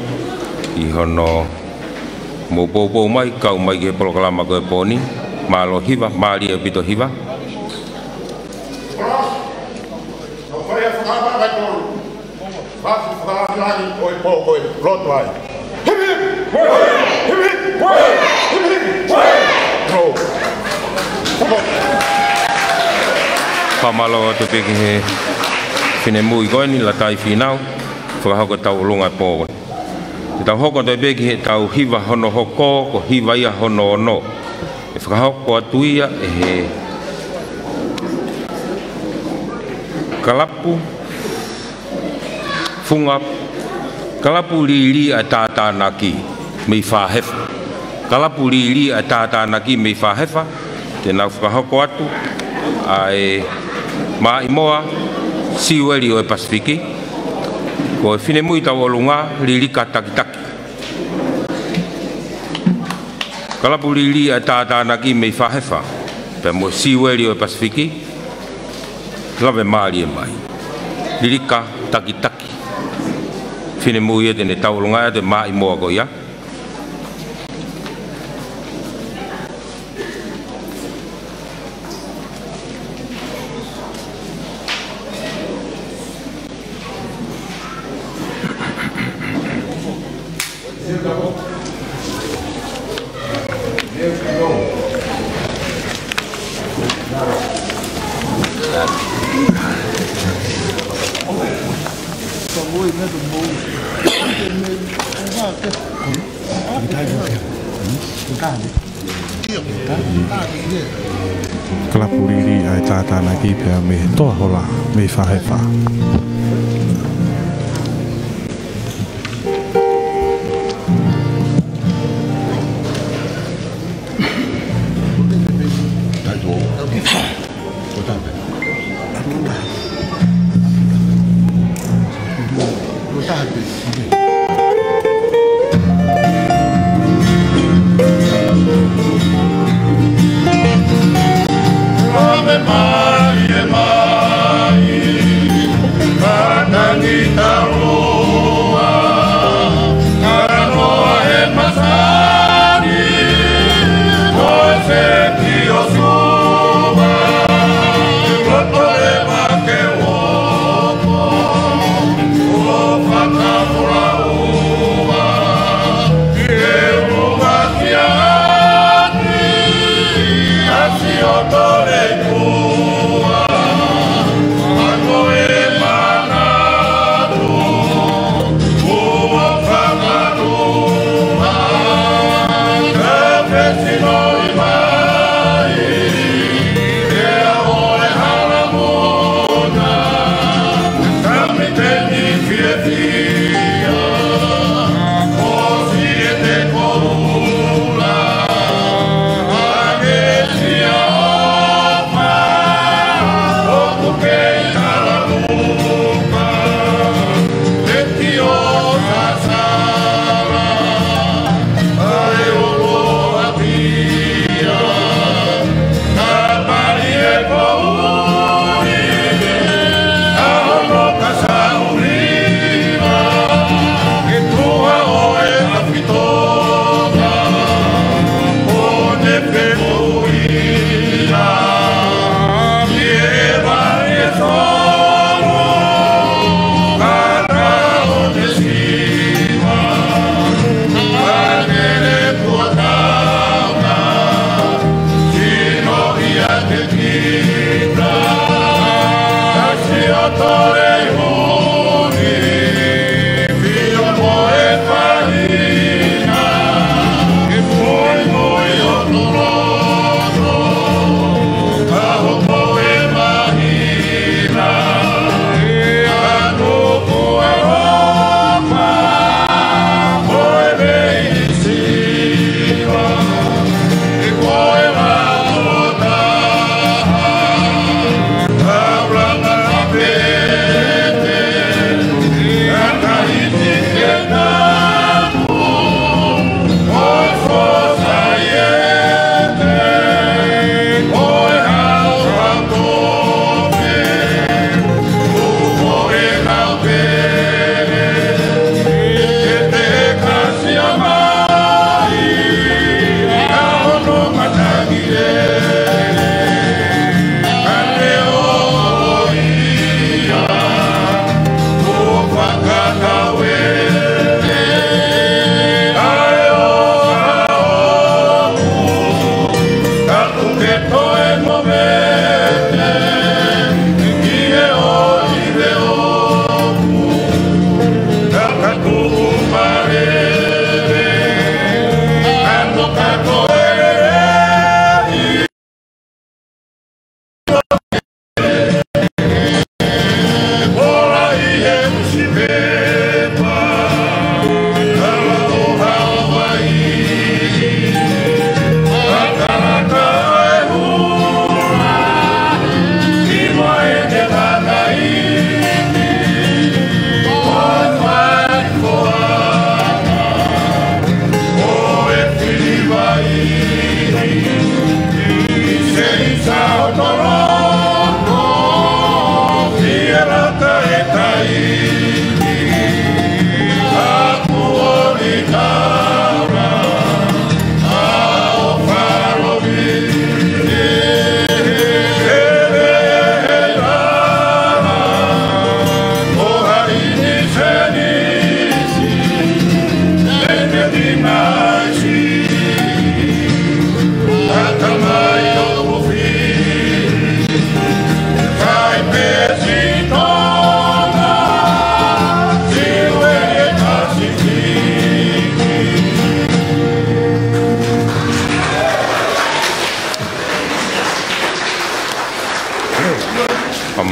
ʻi hono mou poupou mai, kau mai ki he polokalama ko e pō ni. Mālō Hiva, mālie ʻaupito Hiva. Fasi fakalangilangi ʻo e pō ko ē, lotu ai. Hip, hip! Hip, hip! Hip, hip! Fakamālō atu pē ki he finemui ko eni, Lātai Fīnau, fakahoko ʻetau ʻolunga e pō ko eni. Te tau hoko atu pē ki heʻetau hiva hono hoko, ko e hiva ia hono ono. ʻE fakahoko atu ia ʻe he kalapu Funga, Kalapu Lili ʻa e Tātānaki mei Fāhefa. Kalapu Lili ʻa e Tātānaki mei Fāhefa, te nau fakahoko atu ʻa e Maʻimoa Siueli ʻo e Pasifiki. Ko e finemui ʻetau ʻolunga, Lilika Takitaki. Kalapu Lili ʻa e Tātānaki mei Fāhefa, pea mo Siueli ʻo e Pasifiki, lave mālie mai. Lilika Takitaki. Finemui ia te ne tauʻolunga ʻa e Maʻimoa ko ia. Kalapu Lili ʻa e Tātānaki pea mei he Toa Hola, mei Fāhefa.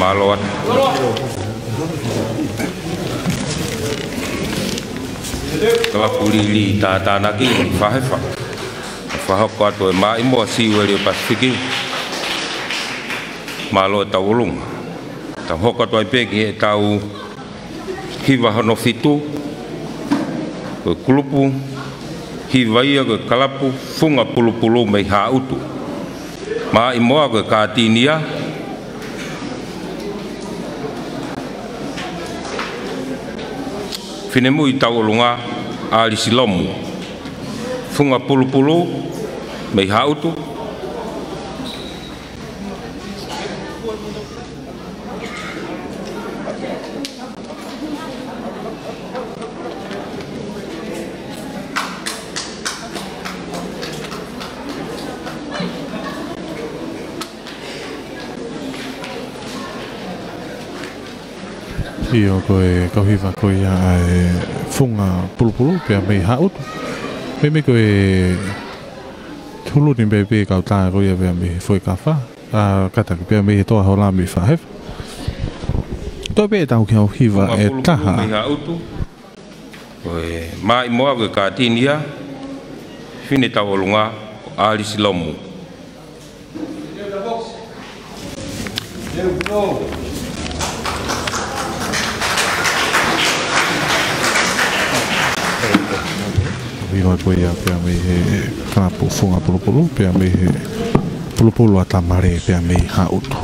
Mālō atu. Kalapu liliu ʻa Tānaki Fahefa. Fakahoko atu ʻe Maʻimoa Siueli ʻo e Pasifiki. Mālō e tauʻolunga. Tau hoko atu ai pē ki heʻetau hiva hono fitu, ko e kulupu hiva ia ko e Kalapu Funga Pulupulu mei Haʻutu. Maʻimoa ko e kātinia. Finemui tauʻolunga, ʻAlisi Lomu. Funga Pulupulu mei Haʻutu. ʻIo, ko e kau hiva ko ia ʻa e Funga Pulupulu pea mei Haʻutu. Meimei ko e hulu ni pē pē kau tā ko ia pea mei Fuekafa. ʻA, kātaki pea mei he Toa Hola mei Fahefa. Toe pē ʻetau kau hiva ʻe taha. Mei Haʻutu. Ko e Maʻimoa ko e kātinia. Fine tauʻolunga, ʻAlisi Lomu. Hiva ko ia pea mei he Kalapu Funga Pulupulu, pea mei he Pulupulu ʻa Tamale, pea mei Haʻutu.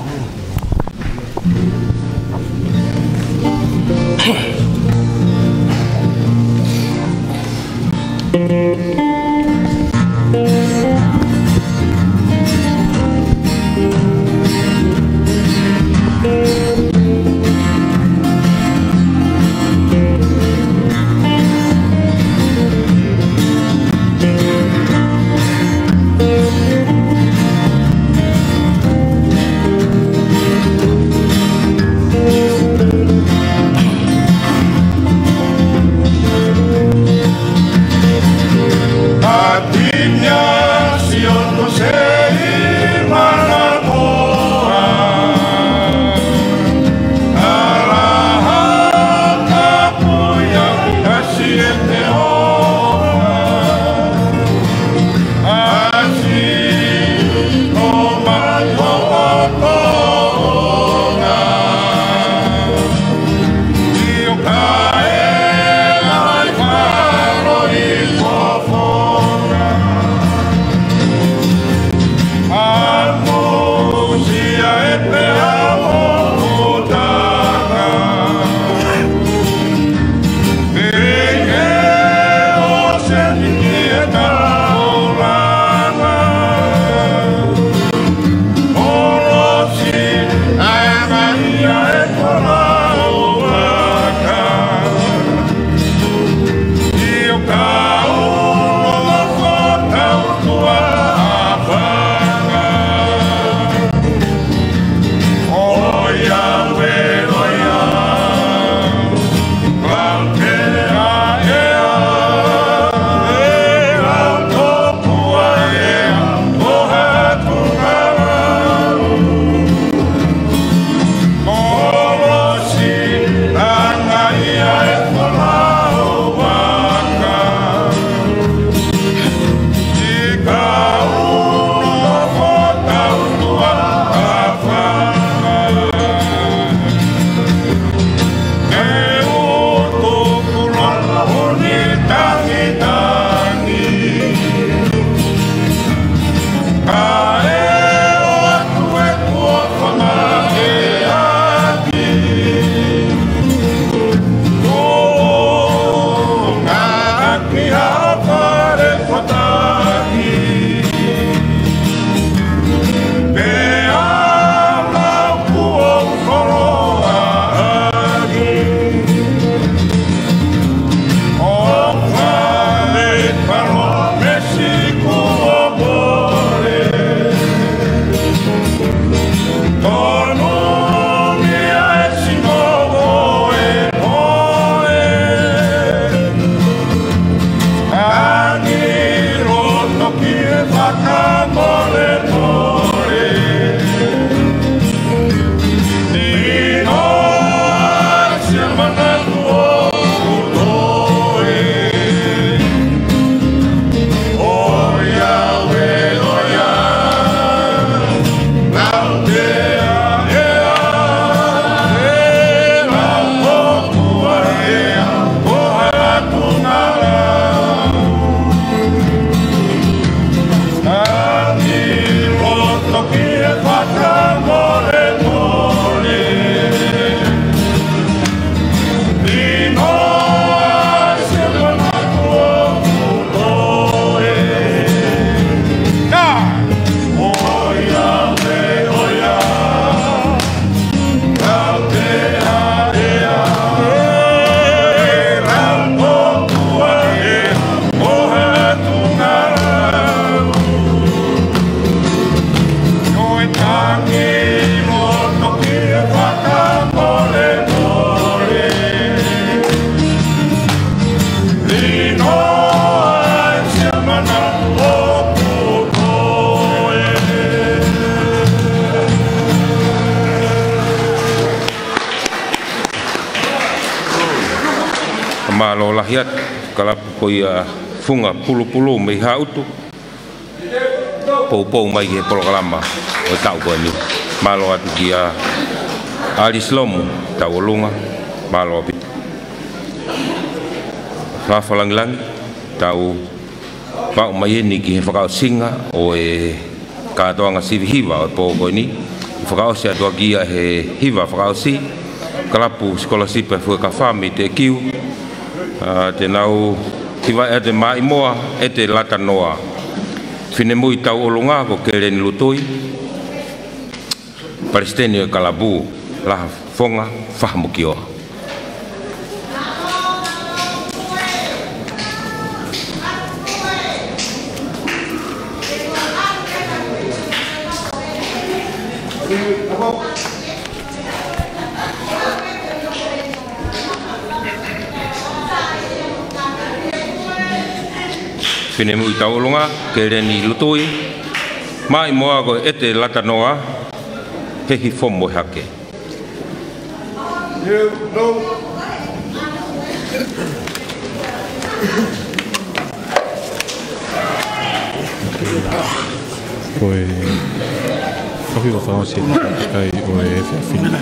Mālō lahi atu, kalapu ko ia Funga Pulupulu mei Haʻutu. Poupou mai ki he polokalama ʻo e taʻu ko eni. Mālō atu kia Alice Lomu, Tauʻolunga, mālō ʻaupito. Fafalangilangi, tau pau mai eni ki he fakaʻosinga ʻo e kātoanga sivi hiva ʻo e pō ko eni. Fakaʻosi atu ʻaki ia he hiva fakaʻosi, kalapu sikolasipi ʻa e Fuekafa mei Teʻekiu. ʻA, te nau hiva ʻe te Maʻimoa ʻEte Latanoa. Finemui Tauʻolunga ko Keleni Lutui. Palesiteni ʻo e kalapu, Lahafonga Fahamokioa. Finemui Tauʻolunga, Keleni Lutui, Maʻimoa ko ʻEte Latanoa, he hifo mo e hake. Ko e kofi wa fanga si kai o e fia fina.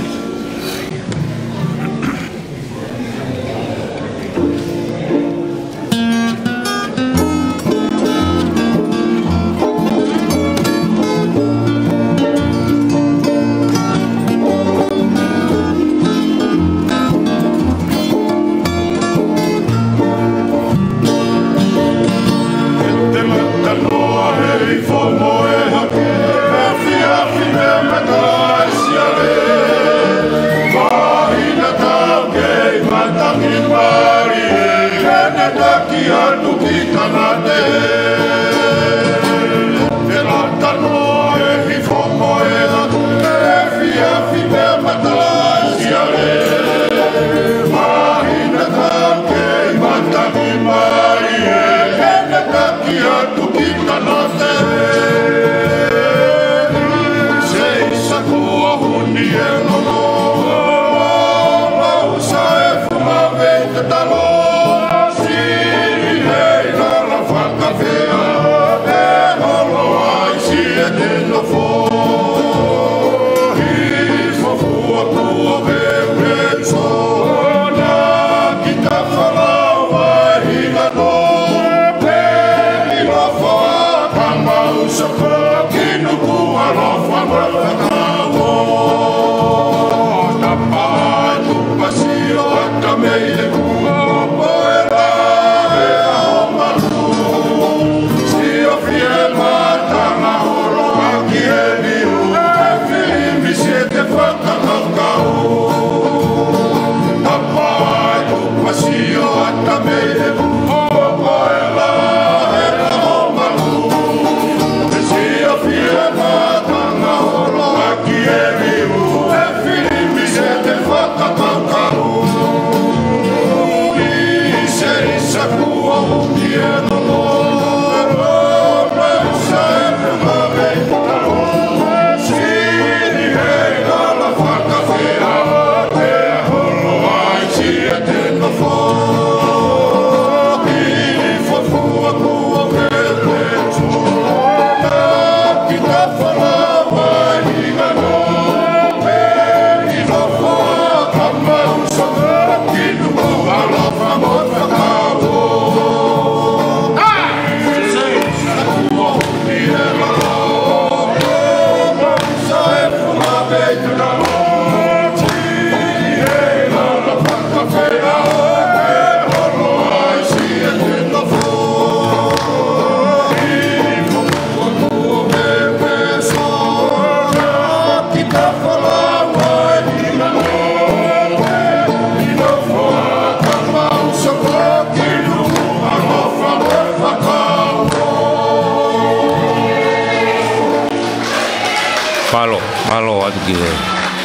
Mālō, mālō atu ki he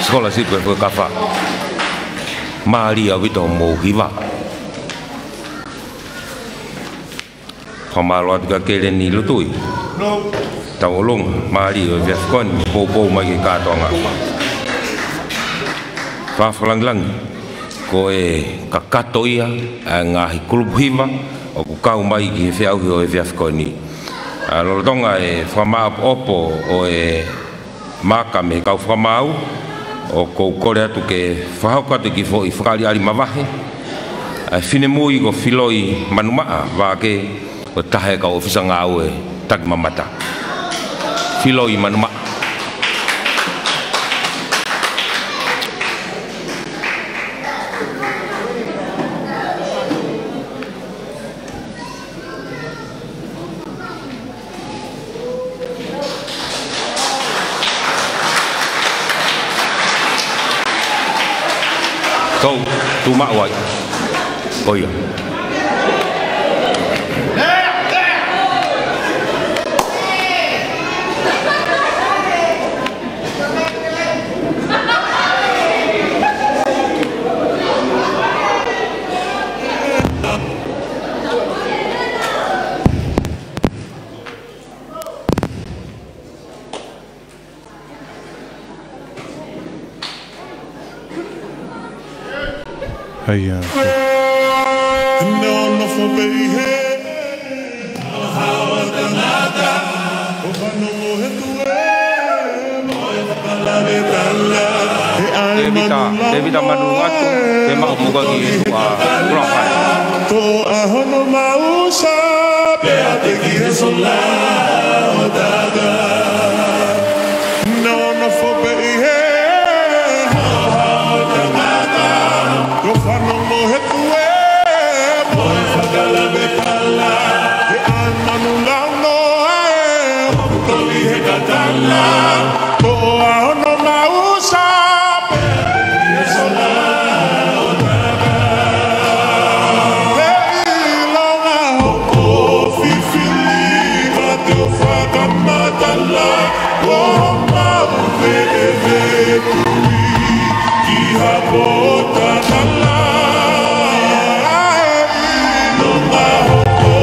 sikolasipi ʻa e Fuekafa. Mālie ʻaupito hoʻomou hiva. Fakamālō atu kia Keleni Lutui. Tauʻolunga, mālie ʻo e efiafi ko eni, poupou mai ki he kātoanga. Fafalangilangi. ko e kakato ia ʻa e ngaahi kulupu hiva ʻoku kau mai ki he feʻauhi ʻo e efiafi ko eni. ʻA, lolotonga e fakamāʻopoʻopo ʻo e maaka mei he kau fakamaau, ʻoku ou kole atu ke fakahoko atu e kiʻi foʻi fakaʻaliʻali mavahe ʻa e finemui ko Filoi Manumaʻa, vā ke ʻo taha e kau ʻōfisa ngāue takimamata. Filoi Manumaʻa. Tou, tuʻu maʻu ai. Ko ia. ʻAi, ʻa. Nofo pē ʻi he haohaoa tangata, ʻo fanongo he tuʻe mo e fakalaveʻi tala. Tēvita, Tēvita Manuʻatu, ke maʻu muka ki he tuʻa, kula fai. Toʻa hono mausa, pea te ki he sola ʻo taka. Nofo pē ʻi he haohaoa tangata, ʻo fanongo he tuʻe mo e fakalaveʻi tala. He ʻai manu launoa ē, ʻoku toli he katala. Toʻa hono mausa, pea te ki he sola ʻo taka. He ʻilonga hoʻo fifili ka te u fakamatala, ko homau veʻeveʻe tui ki ha pōtatala. He ʻilonga hoʻo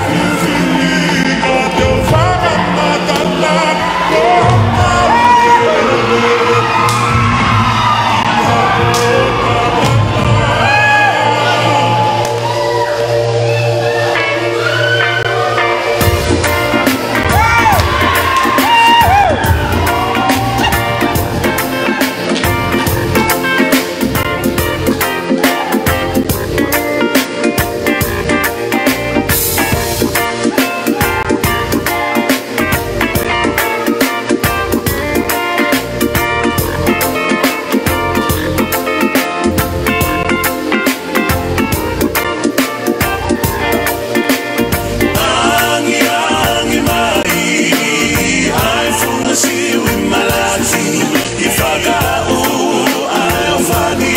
fifili ka te u fakamatala, ko homau veʻeveʻe Angiangi mai ʻa e funga sivi malaki, ʻi he fakaʻuʻulu ʻa e ʻofani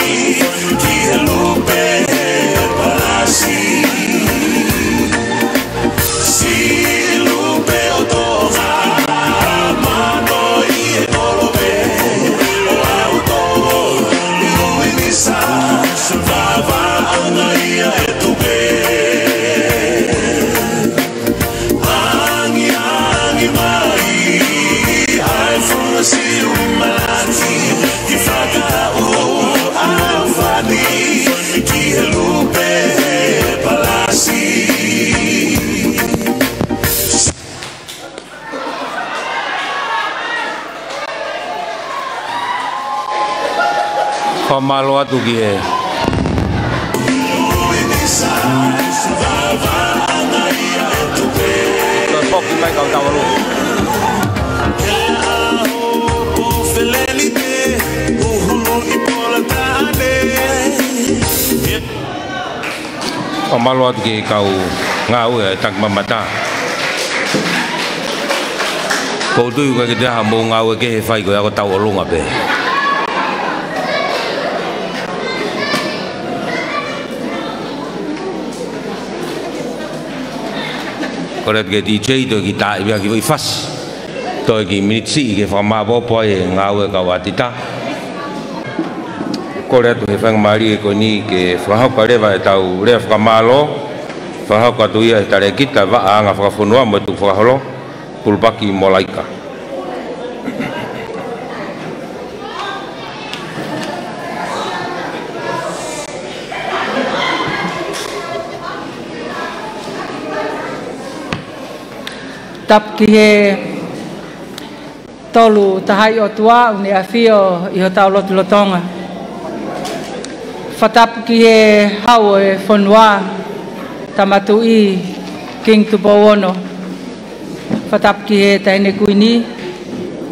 ki he lupe he palasi. Siʻi lupe ʻo Tonga, ʻa mano ʻi he kolope ʻo ʻAuto, ʻi Luinisa, vavaʻanga ia e tupe. Angiangi mai ʻa e funga sivi malaki, ʻi he fakaʻuʻulu ʻa e ʻofani ki he lupe he palasi. Fakamālō atu ki he Toe poki mai kau tauʻolunga. Fakamālō atu ki he kau ngāue ʻa e takimamata. ʻOku ou tui ʻoku ʻikai ke toe ʻi ai haʻamou ngāue kehe ʻe fai, ko e ako tauʻolunga pē. Kole atu ki he D J, toe kiʻi tāʻi pē ha kiʻi foʻi fasi. Toe kiʻi miniti siʻi ke fakamāʻopoʻopo ai e ngāue ʻa e kau ʻātita. Kole atu he faingamālie ko eni ke fakahoko leva ʻetau lea fakamālō. Fakahoko atu ia ʻe he talēkita vaʻa anga fakafonua mo e tukufakaholo, Pulupaki Molaika. Tapu ki he Tolu Tahaʻi ʻOtua ʻoku ne ʻafio ʻi hotau lotolotonga. Fakatapu ki he Hau ʻo e fonua, Tama Tuʻi Kingi Tupou Ono. Fakatapu ki he Taʻahine Kuini,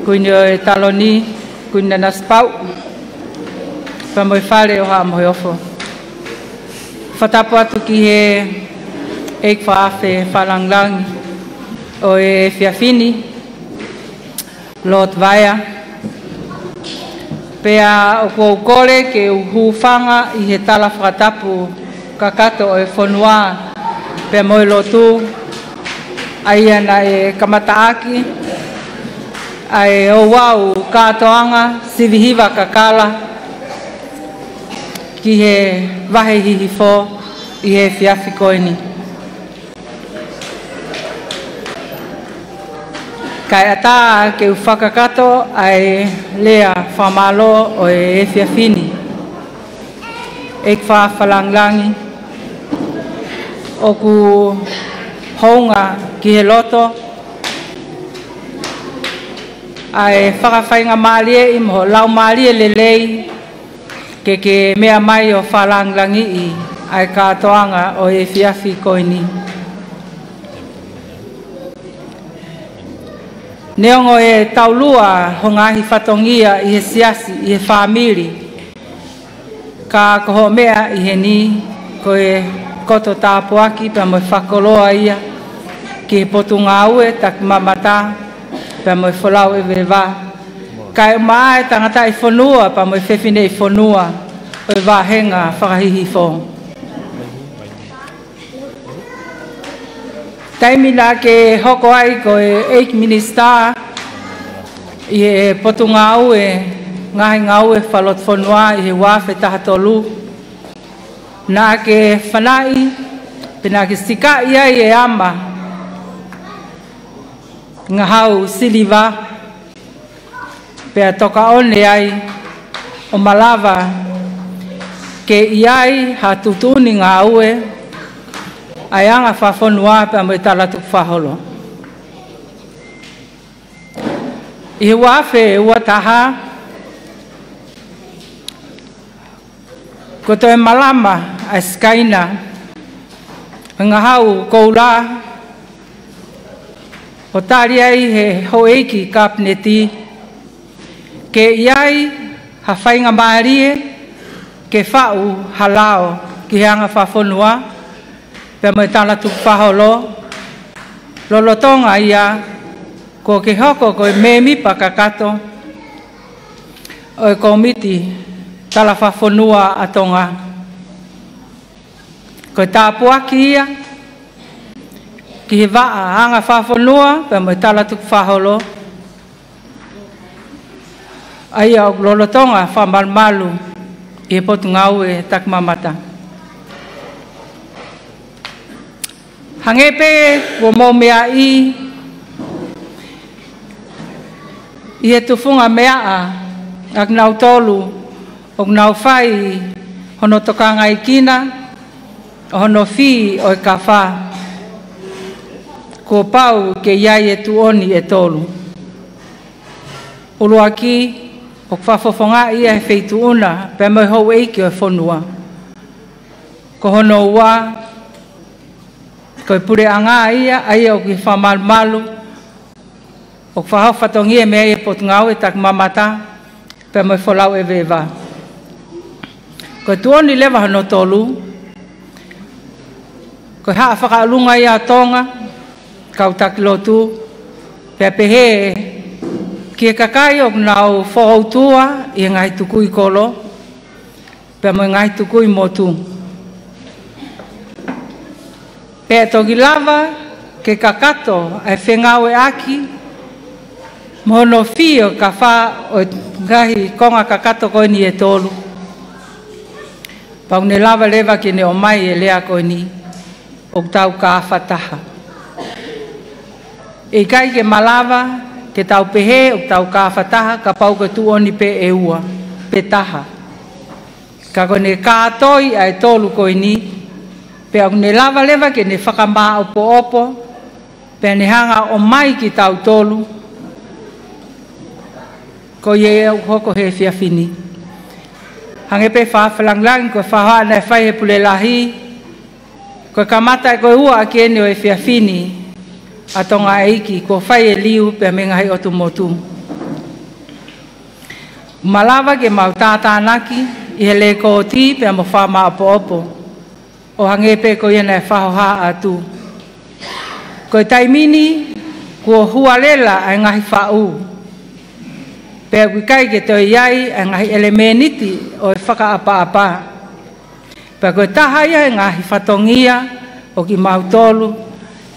Kuini ʻo e Taloni, Kuini Nanasipauʻu, pea mo e Fale ʻo Haʻa Moheofo. Fakatapu atu ki he ʻEiki Fakaafe Fakalāngilangi ʻo e efiafi ni, Lord Vaea. Pea ʻoku ou kole ke u hūfanga ʻi he tala fakatapu kakato ʻo e fonua pea mo e lotu, ʻa ia naʻe kamataʻaki ʻa e ouau kātoanga sivihiva kakala ki he vahe Hihifo ʻi he efiafi ko eni. Kae ʻatā ke u fakakakato ʻa e lea fakamālō ʻo e efiafi ni, ʻEiki Fakaafe Fakalāngilangi, ʻoku hounga ki he loto ʻa e fakafaingamālieʻi mo hoʻo laumālie lelei ke ke meʻa mai ʻo fakalāngilangiʻi ʻa e kātoanga ʻo e efiafi ko eni. Neongo ʻe taulua ho ngaahi fatongia ʻi he siasi, ʻi he fāmili, ka ko hoʻo meʻa ʻi heni ko e koto tāpuaki pea mo e fakakoloa ia ki he Potungāue Takimamata pea mo e Folau ʻEveʻeva, kae ʻumaʻā e tangataʻi fonua pea mo e fefineʻi fonua ʻo e vāhenga fakahihifo. Taimi naʻa ke hoko ai ko e ʻEiki Minisitā ʻi he Potungāue Ngaahi Ngāue Fakalotofonua ʻi he ua afe taha tolu, naʻa ke fanaʻi, pe naʻa ke sikaʻi ai e ama ngahau siliva, pea tokaʻone ai ʻo malava ke ʻi ai ha tuʻutuʻuni ngāue ʻa e anga fakafonua pea mo e talatukufakaholo. ʻI he ua afe ua taha, kuo toe malama ʻa e sikaina ʻo e ngahau koula, ʻo tali ai he houʻeiki Kapineti ke ʻi ai ha faingamālie ke faʻu ha lao ki he anga fakafonua pea mo e talatukufakaholo, lolotonga ia kuo ke hoko ko e mēmipa kakato ʻo e Kōmiti Talafakafonua ʻa Tonga. Ko e tāpuaki ia ki he vaʻa anga fakafonua pea mo e talatukufakaholo, ʻa ia ʻoku lolotonga fakamalumalu ʻi he Potungāue Takimamata. Hangē pē kuo mou meaʻi ʻi he tufunga meaʻa ʻa kinautolu ʻoku nau fai hono tokangaekina ʻo hono fī ʻo e kafa, kuo pau ke ʻi ai e tuʻoni ʻe tolu. ʻUluaki, ʻoku fakafofongaʻi ia he Feituʻuna pea mo e houʻeiki ʻo e fonua. Ko hono ua, ko e puleʻanga ia, ʻa ia ʻoku ʻi he fakamalumalu, ʻoku fakahoko fatongia mei ai e Potungāue Takimamata pea mo e Folau ʻEveʻeva. Ko e tuʻoni leva hono tolu, ko e Haʻa Fakaʻolunga ia ʻo Tonga, kau taki lotu, pea pehē ki he kakai ʻoku nau fokoutua ʻi he ngaahi tukui kolo pea mo e ngaahi tukui motu. Pea toki lava ke kakato ʻa e fengāueʻaki mo hono fī ʻo e kafa ʻo e ngaahi konga kakato ko eni ʻe tolu. Pau ne lava leva ke ne ʻomai e lea ko eni, ʻoku tau kafa taha. ʻE ʻikai ke malava ke tau pehē ʻoku tau kafa taha kapau ko e tuʻoni pē ʻe ua pe taha. Ka ko ʻene kātoi ʻa e tolu ko eni, pea ʻoku ne lava leva ke ne fakamāʻopoʻopo Pea ne hanga ʻo ʻomai kitautolu, ko ia ʻoku hoko he efiafi ni. Hangē pē fakalangilangi ko e fakahohaʻa naʻe fai he Pule Lahi, ko e kamata ʻe ko e ua ʻaki eni ʻo e efiafi ni ʻa Tonga ʻEiki, kuo fai e liu pea mei he ngaahi ʻotu motu. Malava ke mau tātānaki ʻi he lekooti pea mo fakamāʻopoʻopo, ʻo hangē pē ko ia naʻe fakahohaʻa atu. Ko e taimi ni kuo hualela ʻa e ngaahi faʻu, pea ʻoku ʻikai ke toe ʻi ai ʻa e ngaahi ʻelemēniti ʻo e fakaʻapaʻapa. Pea ko e taha ia e ngaahi fatongia ʻo kimautolu,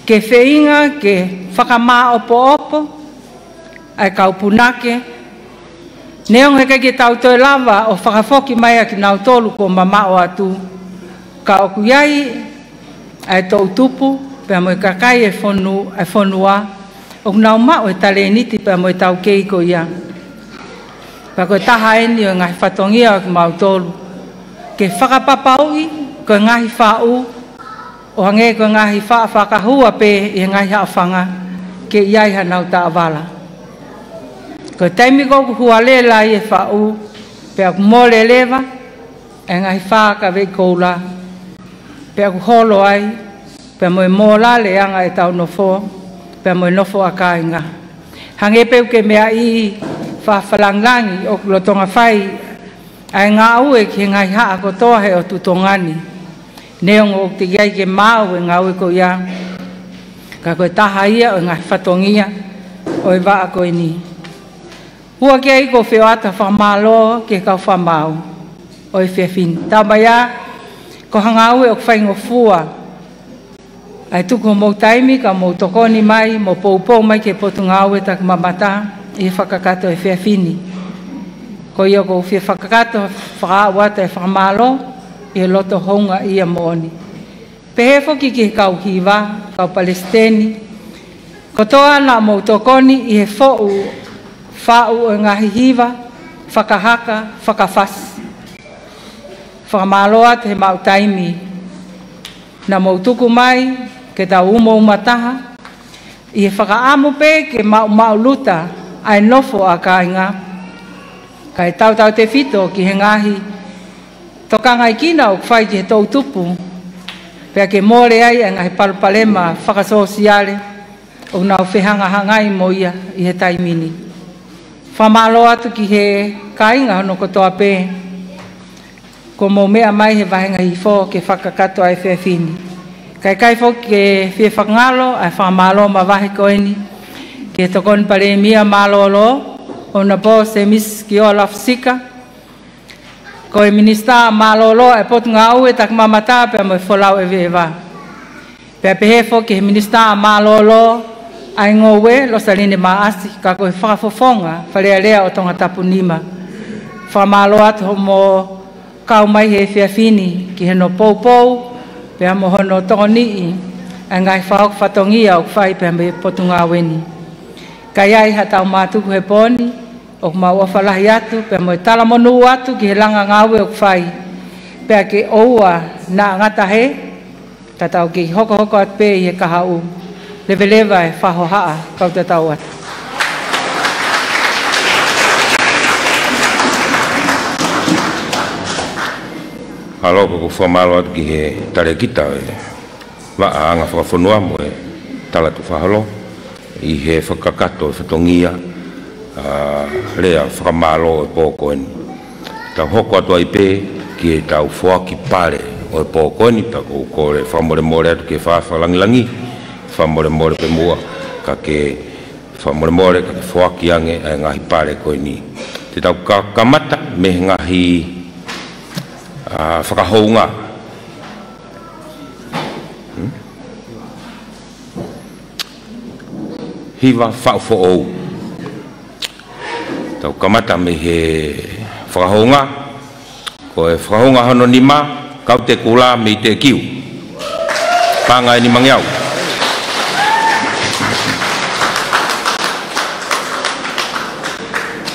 ke feinga ke fakamāʻopoʻopo ʻa e kau punake, neongo heʻikai ke tau toe lava ʻo fakafoki mai ʻa kinautolu kuo mamaʻo atu, ka ʻoku ʻi ai ʻa e toʻutupu pea mo e kakai e fonu-, e fonua, ʻoku nau maʻu e talēniti pea mo e taukei ko ia. Pea ko e taha eni ʻo e ngaahi fatongia ʻo kimautolu, ke fakapapauʻi ko e ngaahi faʻu, ʻo hangē ko e ngaahi faʻa fakahua pē ʻi he ngaahi haʻofanga, ke ʻi ai hanau taʻovala. Ko e taimi ko ē ʻoku hualela ai e faʻu, pea ʻoku mole leva e ngaahi fā kaveʻi koula, pea ʻoku holo ai pea mo e mōlale ʻa e anga ʻetau nofo, pea mo e nofo ʻa kāinga. Hangē pē ʻoku ke meaʻi, fakalangilangi ʻoku lolotonga fai ʻa e ngāue ki he ngaahi haʻa kotoa he ʻotu Tonga ni. Neongo ʻoku teʻeki ai ke maʻu e ngāue ko ia, ka ko e taha ia ʻo e ngaahi fatongia ʻo e vaʻa ko eni. Ua ki ai ʻoku ou fie ʻoatu ha fakamālō ki he kau fakamaau ʻo e efiafi ni. Taumaiā, ko ha ngāue ʻoku faingofua ʻa e tuku homou taimi ka mou tokoni mai mo poupou mai ki he Potungāue Takimamata ʻi he fakakakato ʻo e efiafi ni. Ko ia ʻoku ou fie fakakakato, fakaaʻu atu e fakamālō ʻi he loto houngaʻia moʻoni. Pehē foki ki he kau hiva, kau palesiteni kotoa naʻa mou tokoni ʻi he foʻu faʻu ʻo e ngaahi hiva, fakahaka, fakafasi. Fakamālō atu he maʻu taimi naʻa mou tuku mai ke tau umauma taha ʻi he fakaʻamu pē ke maʻumaʻuluta ʻa e nofo ʻa kāinga, kae tautautefito ki he ngaahi tokangaekina ʻoku fai ki he toʻutupu, pea ke mole ai ʻa e ngaahi palopalema fakasōsiale ʻoku nau fehangahangai mo ia ʻi he taimi ni. Fakamālō atu ki he kāinga hono kotoa pē kuo mou meʻa mai he vāhenga hihifo ke fakakakato ʻa e efiafi ni. Kae ʻikai foki ke fie fakangalo ʻa e fakamālō mavahe ko eni ki he Tokoni Palēmia Mālōlō, Honourable Semisi Kioa Lafusika, ko e Minisitā Mālōlō ʻa e Potungāue Takimamata pea mo e Folau ʻEveʻeva. Pea pehē foki ki he Minisitā Mālōlō ʻa e Ngoue, Losaline Maʻasi, ka ko e Fakafofonga Fale Alea ʻo Tongatapu Nima. Fakamālō atu hoʻomou kau mai he efiafi ni ki hono poupou pea mo hono tokoniʻi ʻa e ngaahi fakahoko fatongia ʻoku fai pea mei he Potungāue ni. Ka ʻi ai haʻatau mātuku he pō ni, ʻoku mau ʻofa lahi atu pea mo e talamonū atu ki he langa ngāue ʻoku fai, pea ke ʻoua naʻa ngata hē, ka tau kei hokohoko atu pē ʻi he kahaʻu. Leveleva e fakahohaʻa, kau tatau atu. Mālō, ʻoku ou fakamālō atu ki he talēkita ʻo e Vaʻa Anga Fakafonua mo e Tala Tuʻu Fakaholo ʻi he fakakakato e fatongia, ʻa, lea fakamālō ʻo e pō ko eni. Tau hoko atu ai pē ki heʻetau foaki pale ʻo e pō ko eni, pea ʻoku ou kole fakamolemole atu ki he fakalangilangi, fakamolemole pē muʻa, ka ke fakamolemole ka ke foaki ange ʻa e ngaahi pale ko eni. Te tau ka-, kamata mei he ngaahi, ʻa, fakahounga. Hmm? Hiva faʻu foʻou. Tau kamata mei he fakahounga. Ko e fakahounga hono nima, Kaute Kula mei Teʻekiu. Paʻanga ʻe nimangeau.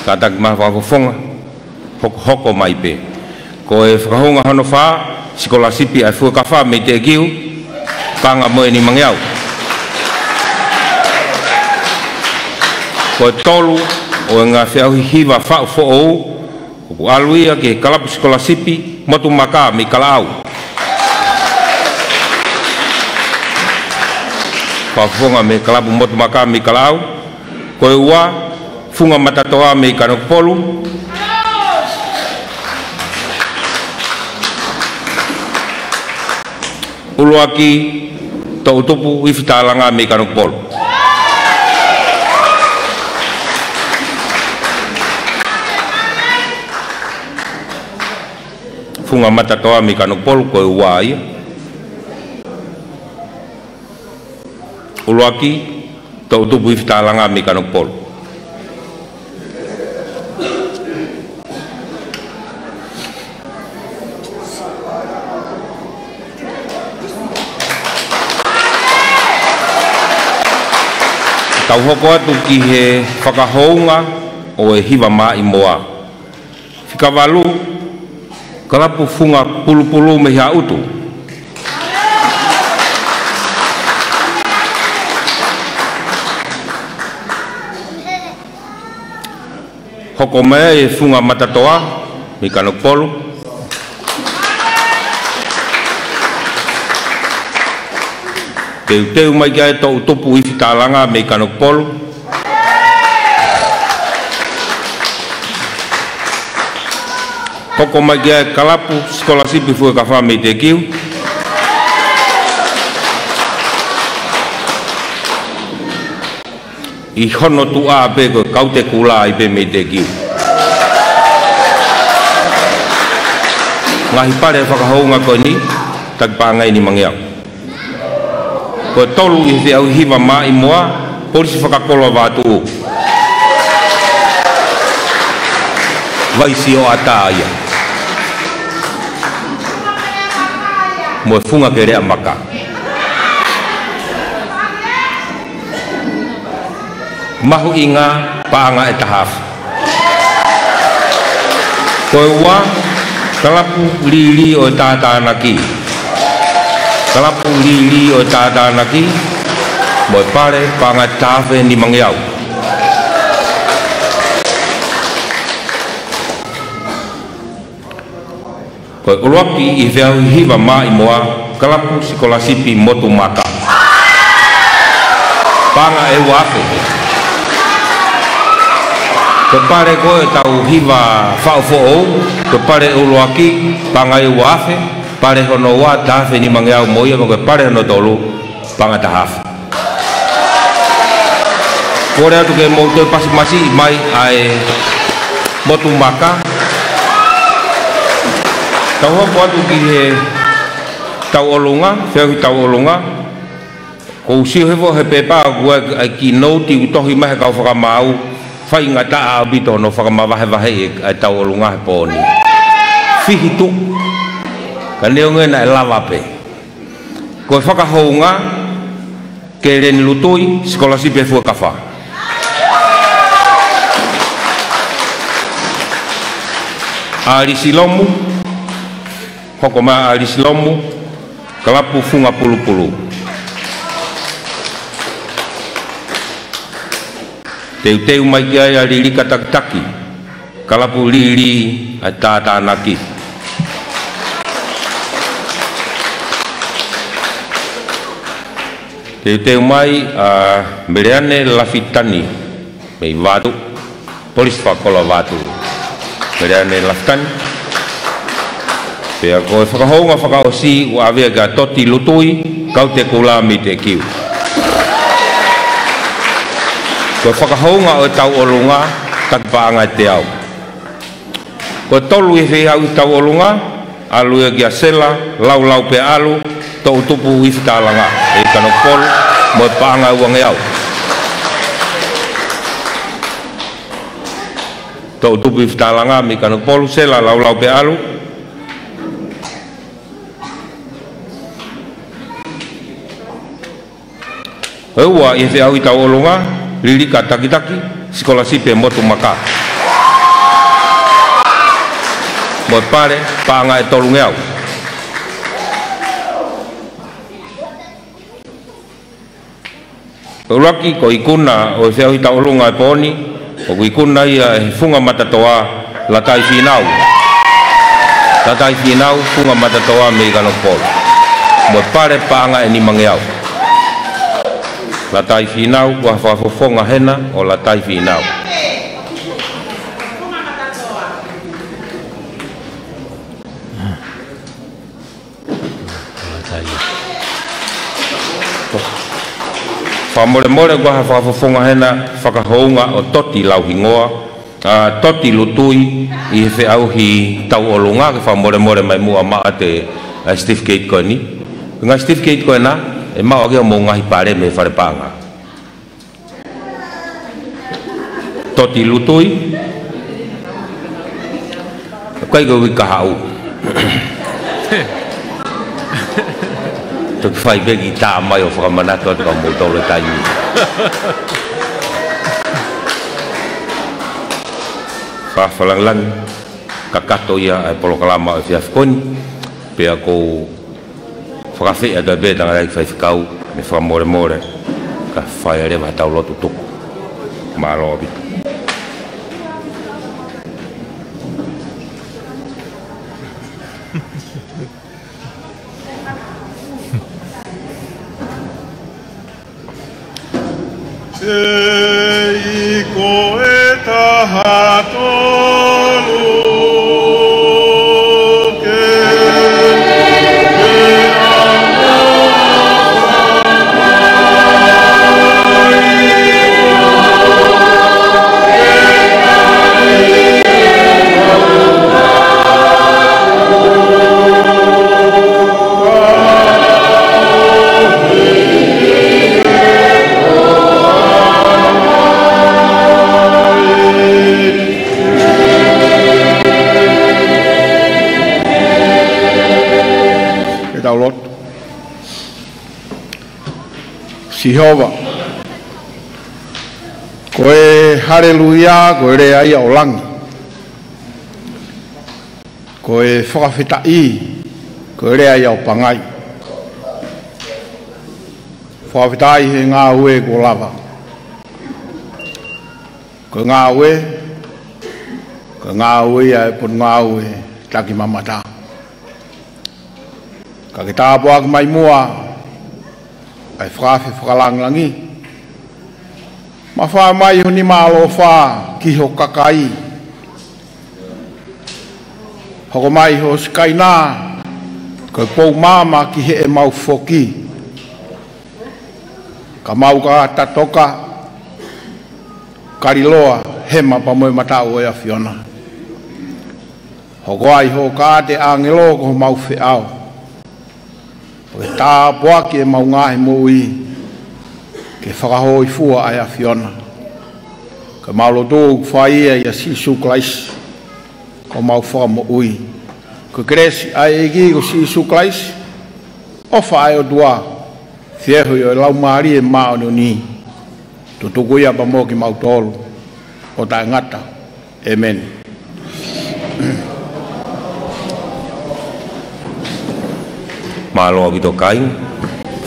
Kātaki mai Fakafofonga. Hokohoko mai pē. Ko e fakahounga hono fā, Sikolasipi ʻa e Fuekafa mei Teʻekiu, paʻanga mo e nimangeau. Ko e tolu ʻo e ngaahi feʻauhi hiva faʻu foʻou, ʻoku ʻalu ia ki he kalapu sikolasipi Motu Maka mei Kalaʻau. Fakafofonga mei he kalapu Motu Maka mei Kalaʻau. Ko e ua, Funga Matatoa mei Kanokupolu. ʻUluaki, Toʻutupu Ifi Talanga mei Kanokupolu. Funga Matatoa mei Kanokupolu, ko e ua ia. ʻUluaki, Toʻutupu Ifi Talanga mei Kanokupolu. Tau hoko atu ki he fakahounga ʻo e hiva maʻimoa. Fika valu, kalapu Funga Pulupulu mei Haʻutu. Hoko mai e Funga Matatoa mei Kanokupolu. Teuteu mai ki ai Toʻutupu Ifi Talanga mei Kanokupolu. Hoko mai ki ai kalapu sikolasipi Fuekafa mei Tekiu. ʻI hono tuʻa pē ko e Kaute Kula ai pē mei Tekiu. Ngaahi pale fakahounga ko eni, taki paʻanga ʻe nimangeau. Ko e tolu ʻi he feʻauhi hiva maʻimoa, Polisi Fakakolo Vatuʻu. Vaisi ʻo ʻatā ia. Mo e Funga Keleʻa Maka. Mahuʻinga, paʻanga ʻe taha afe. Ko e ua, kalapu Lili ʻo e Tātānaki. Kalapu Lili ʻo e Tātānaki, mo e pale paʻanga ʻe taha afe nimangeau. Ko e ʻuluaki ʻi he feʻauhi hiva maʻimoa, kalapu sikolasipi Motu Maka. Paʻanga ʻe ua afe. Ko e pale ko ē ʻetau hiva faʻu foʻou, ko e pale ʻuluaki, paʻanga ʻe ua afe, pale hono ua, taha afe nimangeau mo ia, mo e pale hono tolu, paʻanga taha afe. Kole atu ke mou toe pasimasiʻi mai ʻa e Motu Maka. Tau hoko atu ki he tauʻolunga, feʻauhi tauʻolunga. ʻOku ou sio hifo he pepa ʻoku ʻi ai e kiʻi nouti ʻoku tohi mai he kau fakamaau, faingataʻa ʻaupito hono fakamavahevaheʻi ʻa e tauʻolunga he pō ni. Fihi tuʻu. Ka neongo naʻe lava pē. Ko e fakahounga, Keleni Lutui, sikolasipi Fuekafa. ʻAlisi Lomu, hoko mai ʻa ʻAlisi Lomu, kalapu Funga Pulupulu. Teuteu mai ki ai ʻa Lilika Takitaki, kalapu Lili ʻa e Tātānaki. Teuteu mai ʻa Meleane Lafitani mei Vatu, Polisi Fakakolo Vatu. Meleane Lafitani. Pea ko e fakahounga fakaʻosi ʻoku ʻave kia Toti Lutui, Kaute Kula mei Tekiu. Ko e fakahounga ʻo e tauʻolunga, taki paʻanga ʻe teau. Ko e tolu ʻi he feʻauhi tauʻolunga, ʻalu ia kia Sela Laulau Peaʻalu, Toʻutupu Ifi Talanga, ʻi Kanokupolu, mo e paʻanga ʻe uangeau. Toʻutupu Ifi Talanga mei Kanokupolu, Sela Laulau Peaʻalu. Ko e ua ʻi he feʻauhi tauʻolunga, Lilika Takitaki, sikolasipi Motu Maka. Mo e pale, paʻanga ʻe tolungeau. Ko ʻUluaki, ko e ikuna ʻo e feʻauhi tauʻolunga ʻo e pō ni, ʻoku ikuna ia ʻe he Funga Matatoa, Latai Fīnau. Latai Fīnau, Funga Matatoa mei Kanokupolu. Mo e pale paʻanga ʻe nimangeau. Latai Fīnau, kuo fakafofonga hena ʻo Latai Fīnau. Fakamolemole, kuo fakafofonga hena fakahounga ʻo Toti Lauhingoa, ʻa, Toti Lutui ʻi he feʻauhi tauʻolunga, ke fakamolemole mai muʻa maʻa te, ʻa, certificate ko eni. Ngaahi certificate ko ena, ʻe maʻu ʻaki ʻa hoʻomou ngaahi pale mei he fale paʻanga. Toti Lutui. Kai ko ui kahaʻu. Toki fai pē kiʻi tā mai ʻo fakamanatu atu kia moutolu e taimi. Fakafakalāngilangi, kakato ia ʻa e polokalama ʻo e efiafi ko eni, pea ʻoku ou fakafeʻiloaki atu pē tangataʻeiki faifekau, mo e fakamolemole, kae fai leva ʻetau lotu tuku. Mālō ʻaupito. Seiko e taha tolu ke Ke tau lotu. Sihova, ko e haleluia, ko e lea ia ʻo langi. Ko e fakafetaʻi, ko e lea ia ʻo pangai. Fakafetaʻi he ngāue kuo lava. Ko e ngāue, ko e ngāue ia ʻa e Potungāue Takimamata. Ka ke tāpuaki mai muʻa ʻa e fakaafe fakalāngilangi. Mafai mai ho nima ʻaloʻofa ki ho kakai. Hoko mai ho Sikaina, ko e pou maama ki heʻemau foki. Ka mau ka tatoka, kaliloa, hema pea mo e mataʻu ʻo e ʻAfiona. Hoko ai hoʻo kaate ʻāngelo ko homau feʻao. Pea ke tāpuaki ʻemau ngaahi moʻui, ke fakahōifua ʻa e ʻAfiona. Ko ʻemau lotu ʻoku fai ia ʻia Sīsū Kalaisi, ko homau Fakamoʻui. Ko e kelesi ʻa e ʻEiki ko Sīsū Kalaisi, ʻofa ʻa e ʻOtua, feohi ʻo e Laumālie Māʻoniʻoni, tutuku ia pea mo kimautolu ʻo taʻengata. ʻĒmeni. Mālō ʻaupito kāinga,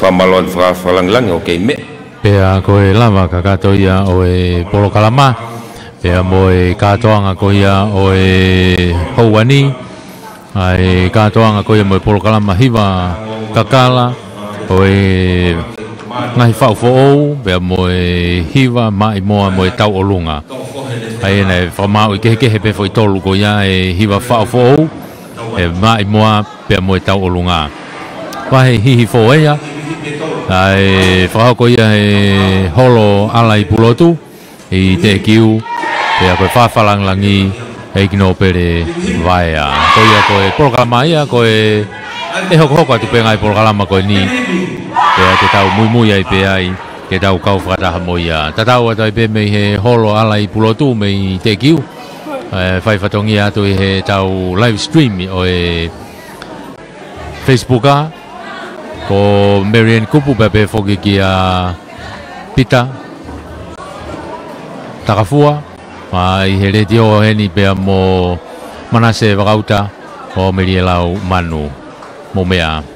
fakamālō atu fakafakalāngilangi ʻo kei meʻa. Pea ko e lava kakato ia ʻo e polokalama, pea mo e kātoanga ko ia ʻo e houa ni, ʻa e kātoanga ko ia mo e polokalama hiva kakala ʻo e ngaahi faʻu foʻou, pea mo e hiva maʻimoa mo e tauʻolunga. ʻA ia naʻe fakamaauʻi kehekehe pē foʻi tolu ko ia e hiva faʻu foʻou, e maʻimoa pea mo e tauʻolunga. Vahe Hihifo ia, ʻa e fakahoko ia he holo ʻAlai Pulotu ʻi Teʻekiu, pea ko e fakafakalāngilangi ʻEiki Nōpele Vaea. Ko ia ko e polokalama ia, ko e, ʻe hokohoko atu pē ngaahi polokalama ko eni, pea te tau muimui ai pē ai, ke tau kau fakataha mo ia. Tatau atu ai pē mei he holo ʻAlai Pulotu mei Teʻekiu, ʻe fai fatongia atu ʻi heʻetau live stream ʻo e Facebook ʻa, ko Marian Kupu pea pehē foki kia Pita Takafua, ʻa, ʻi he letiō heni pea mo Manase Vakauta ʻo Melialau Manu mo meʻa.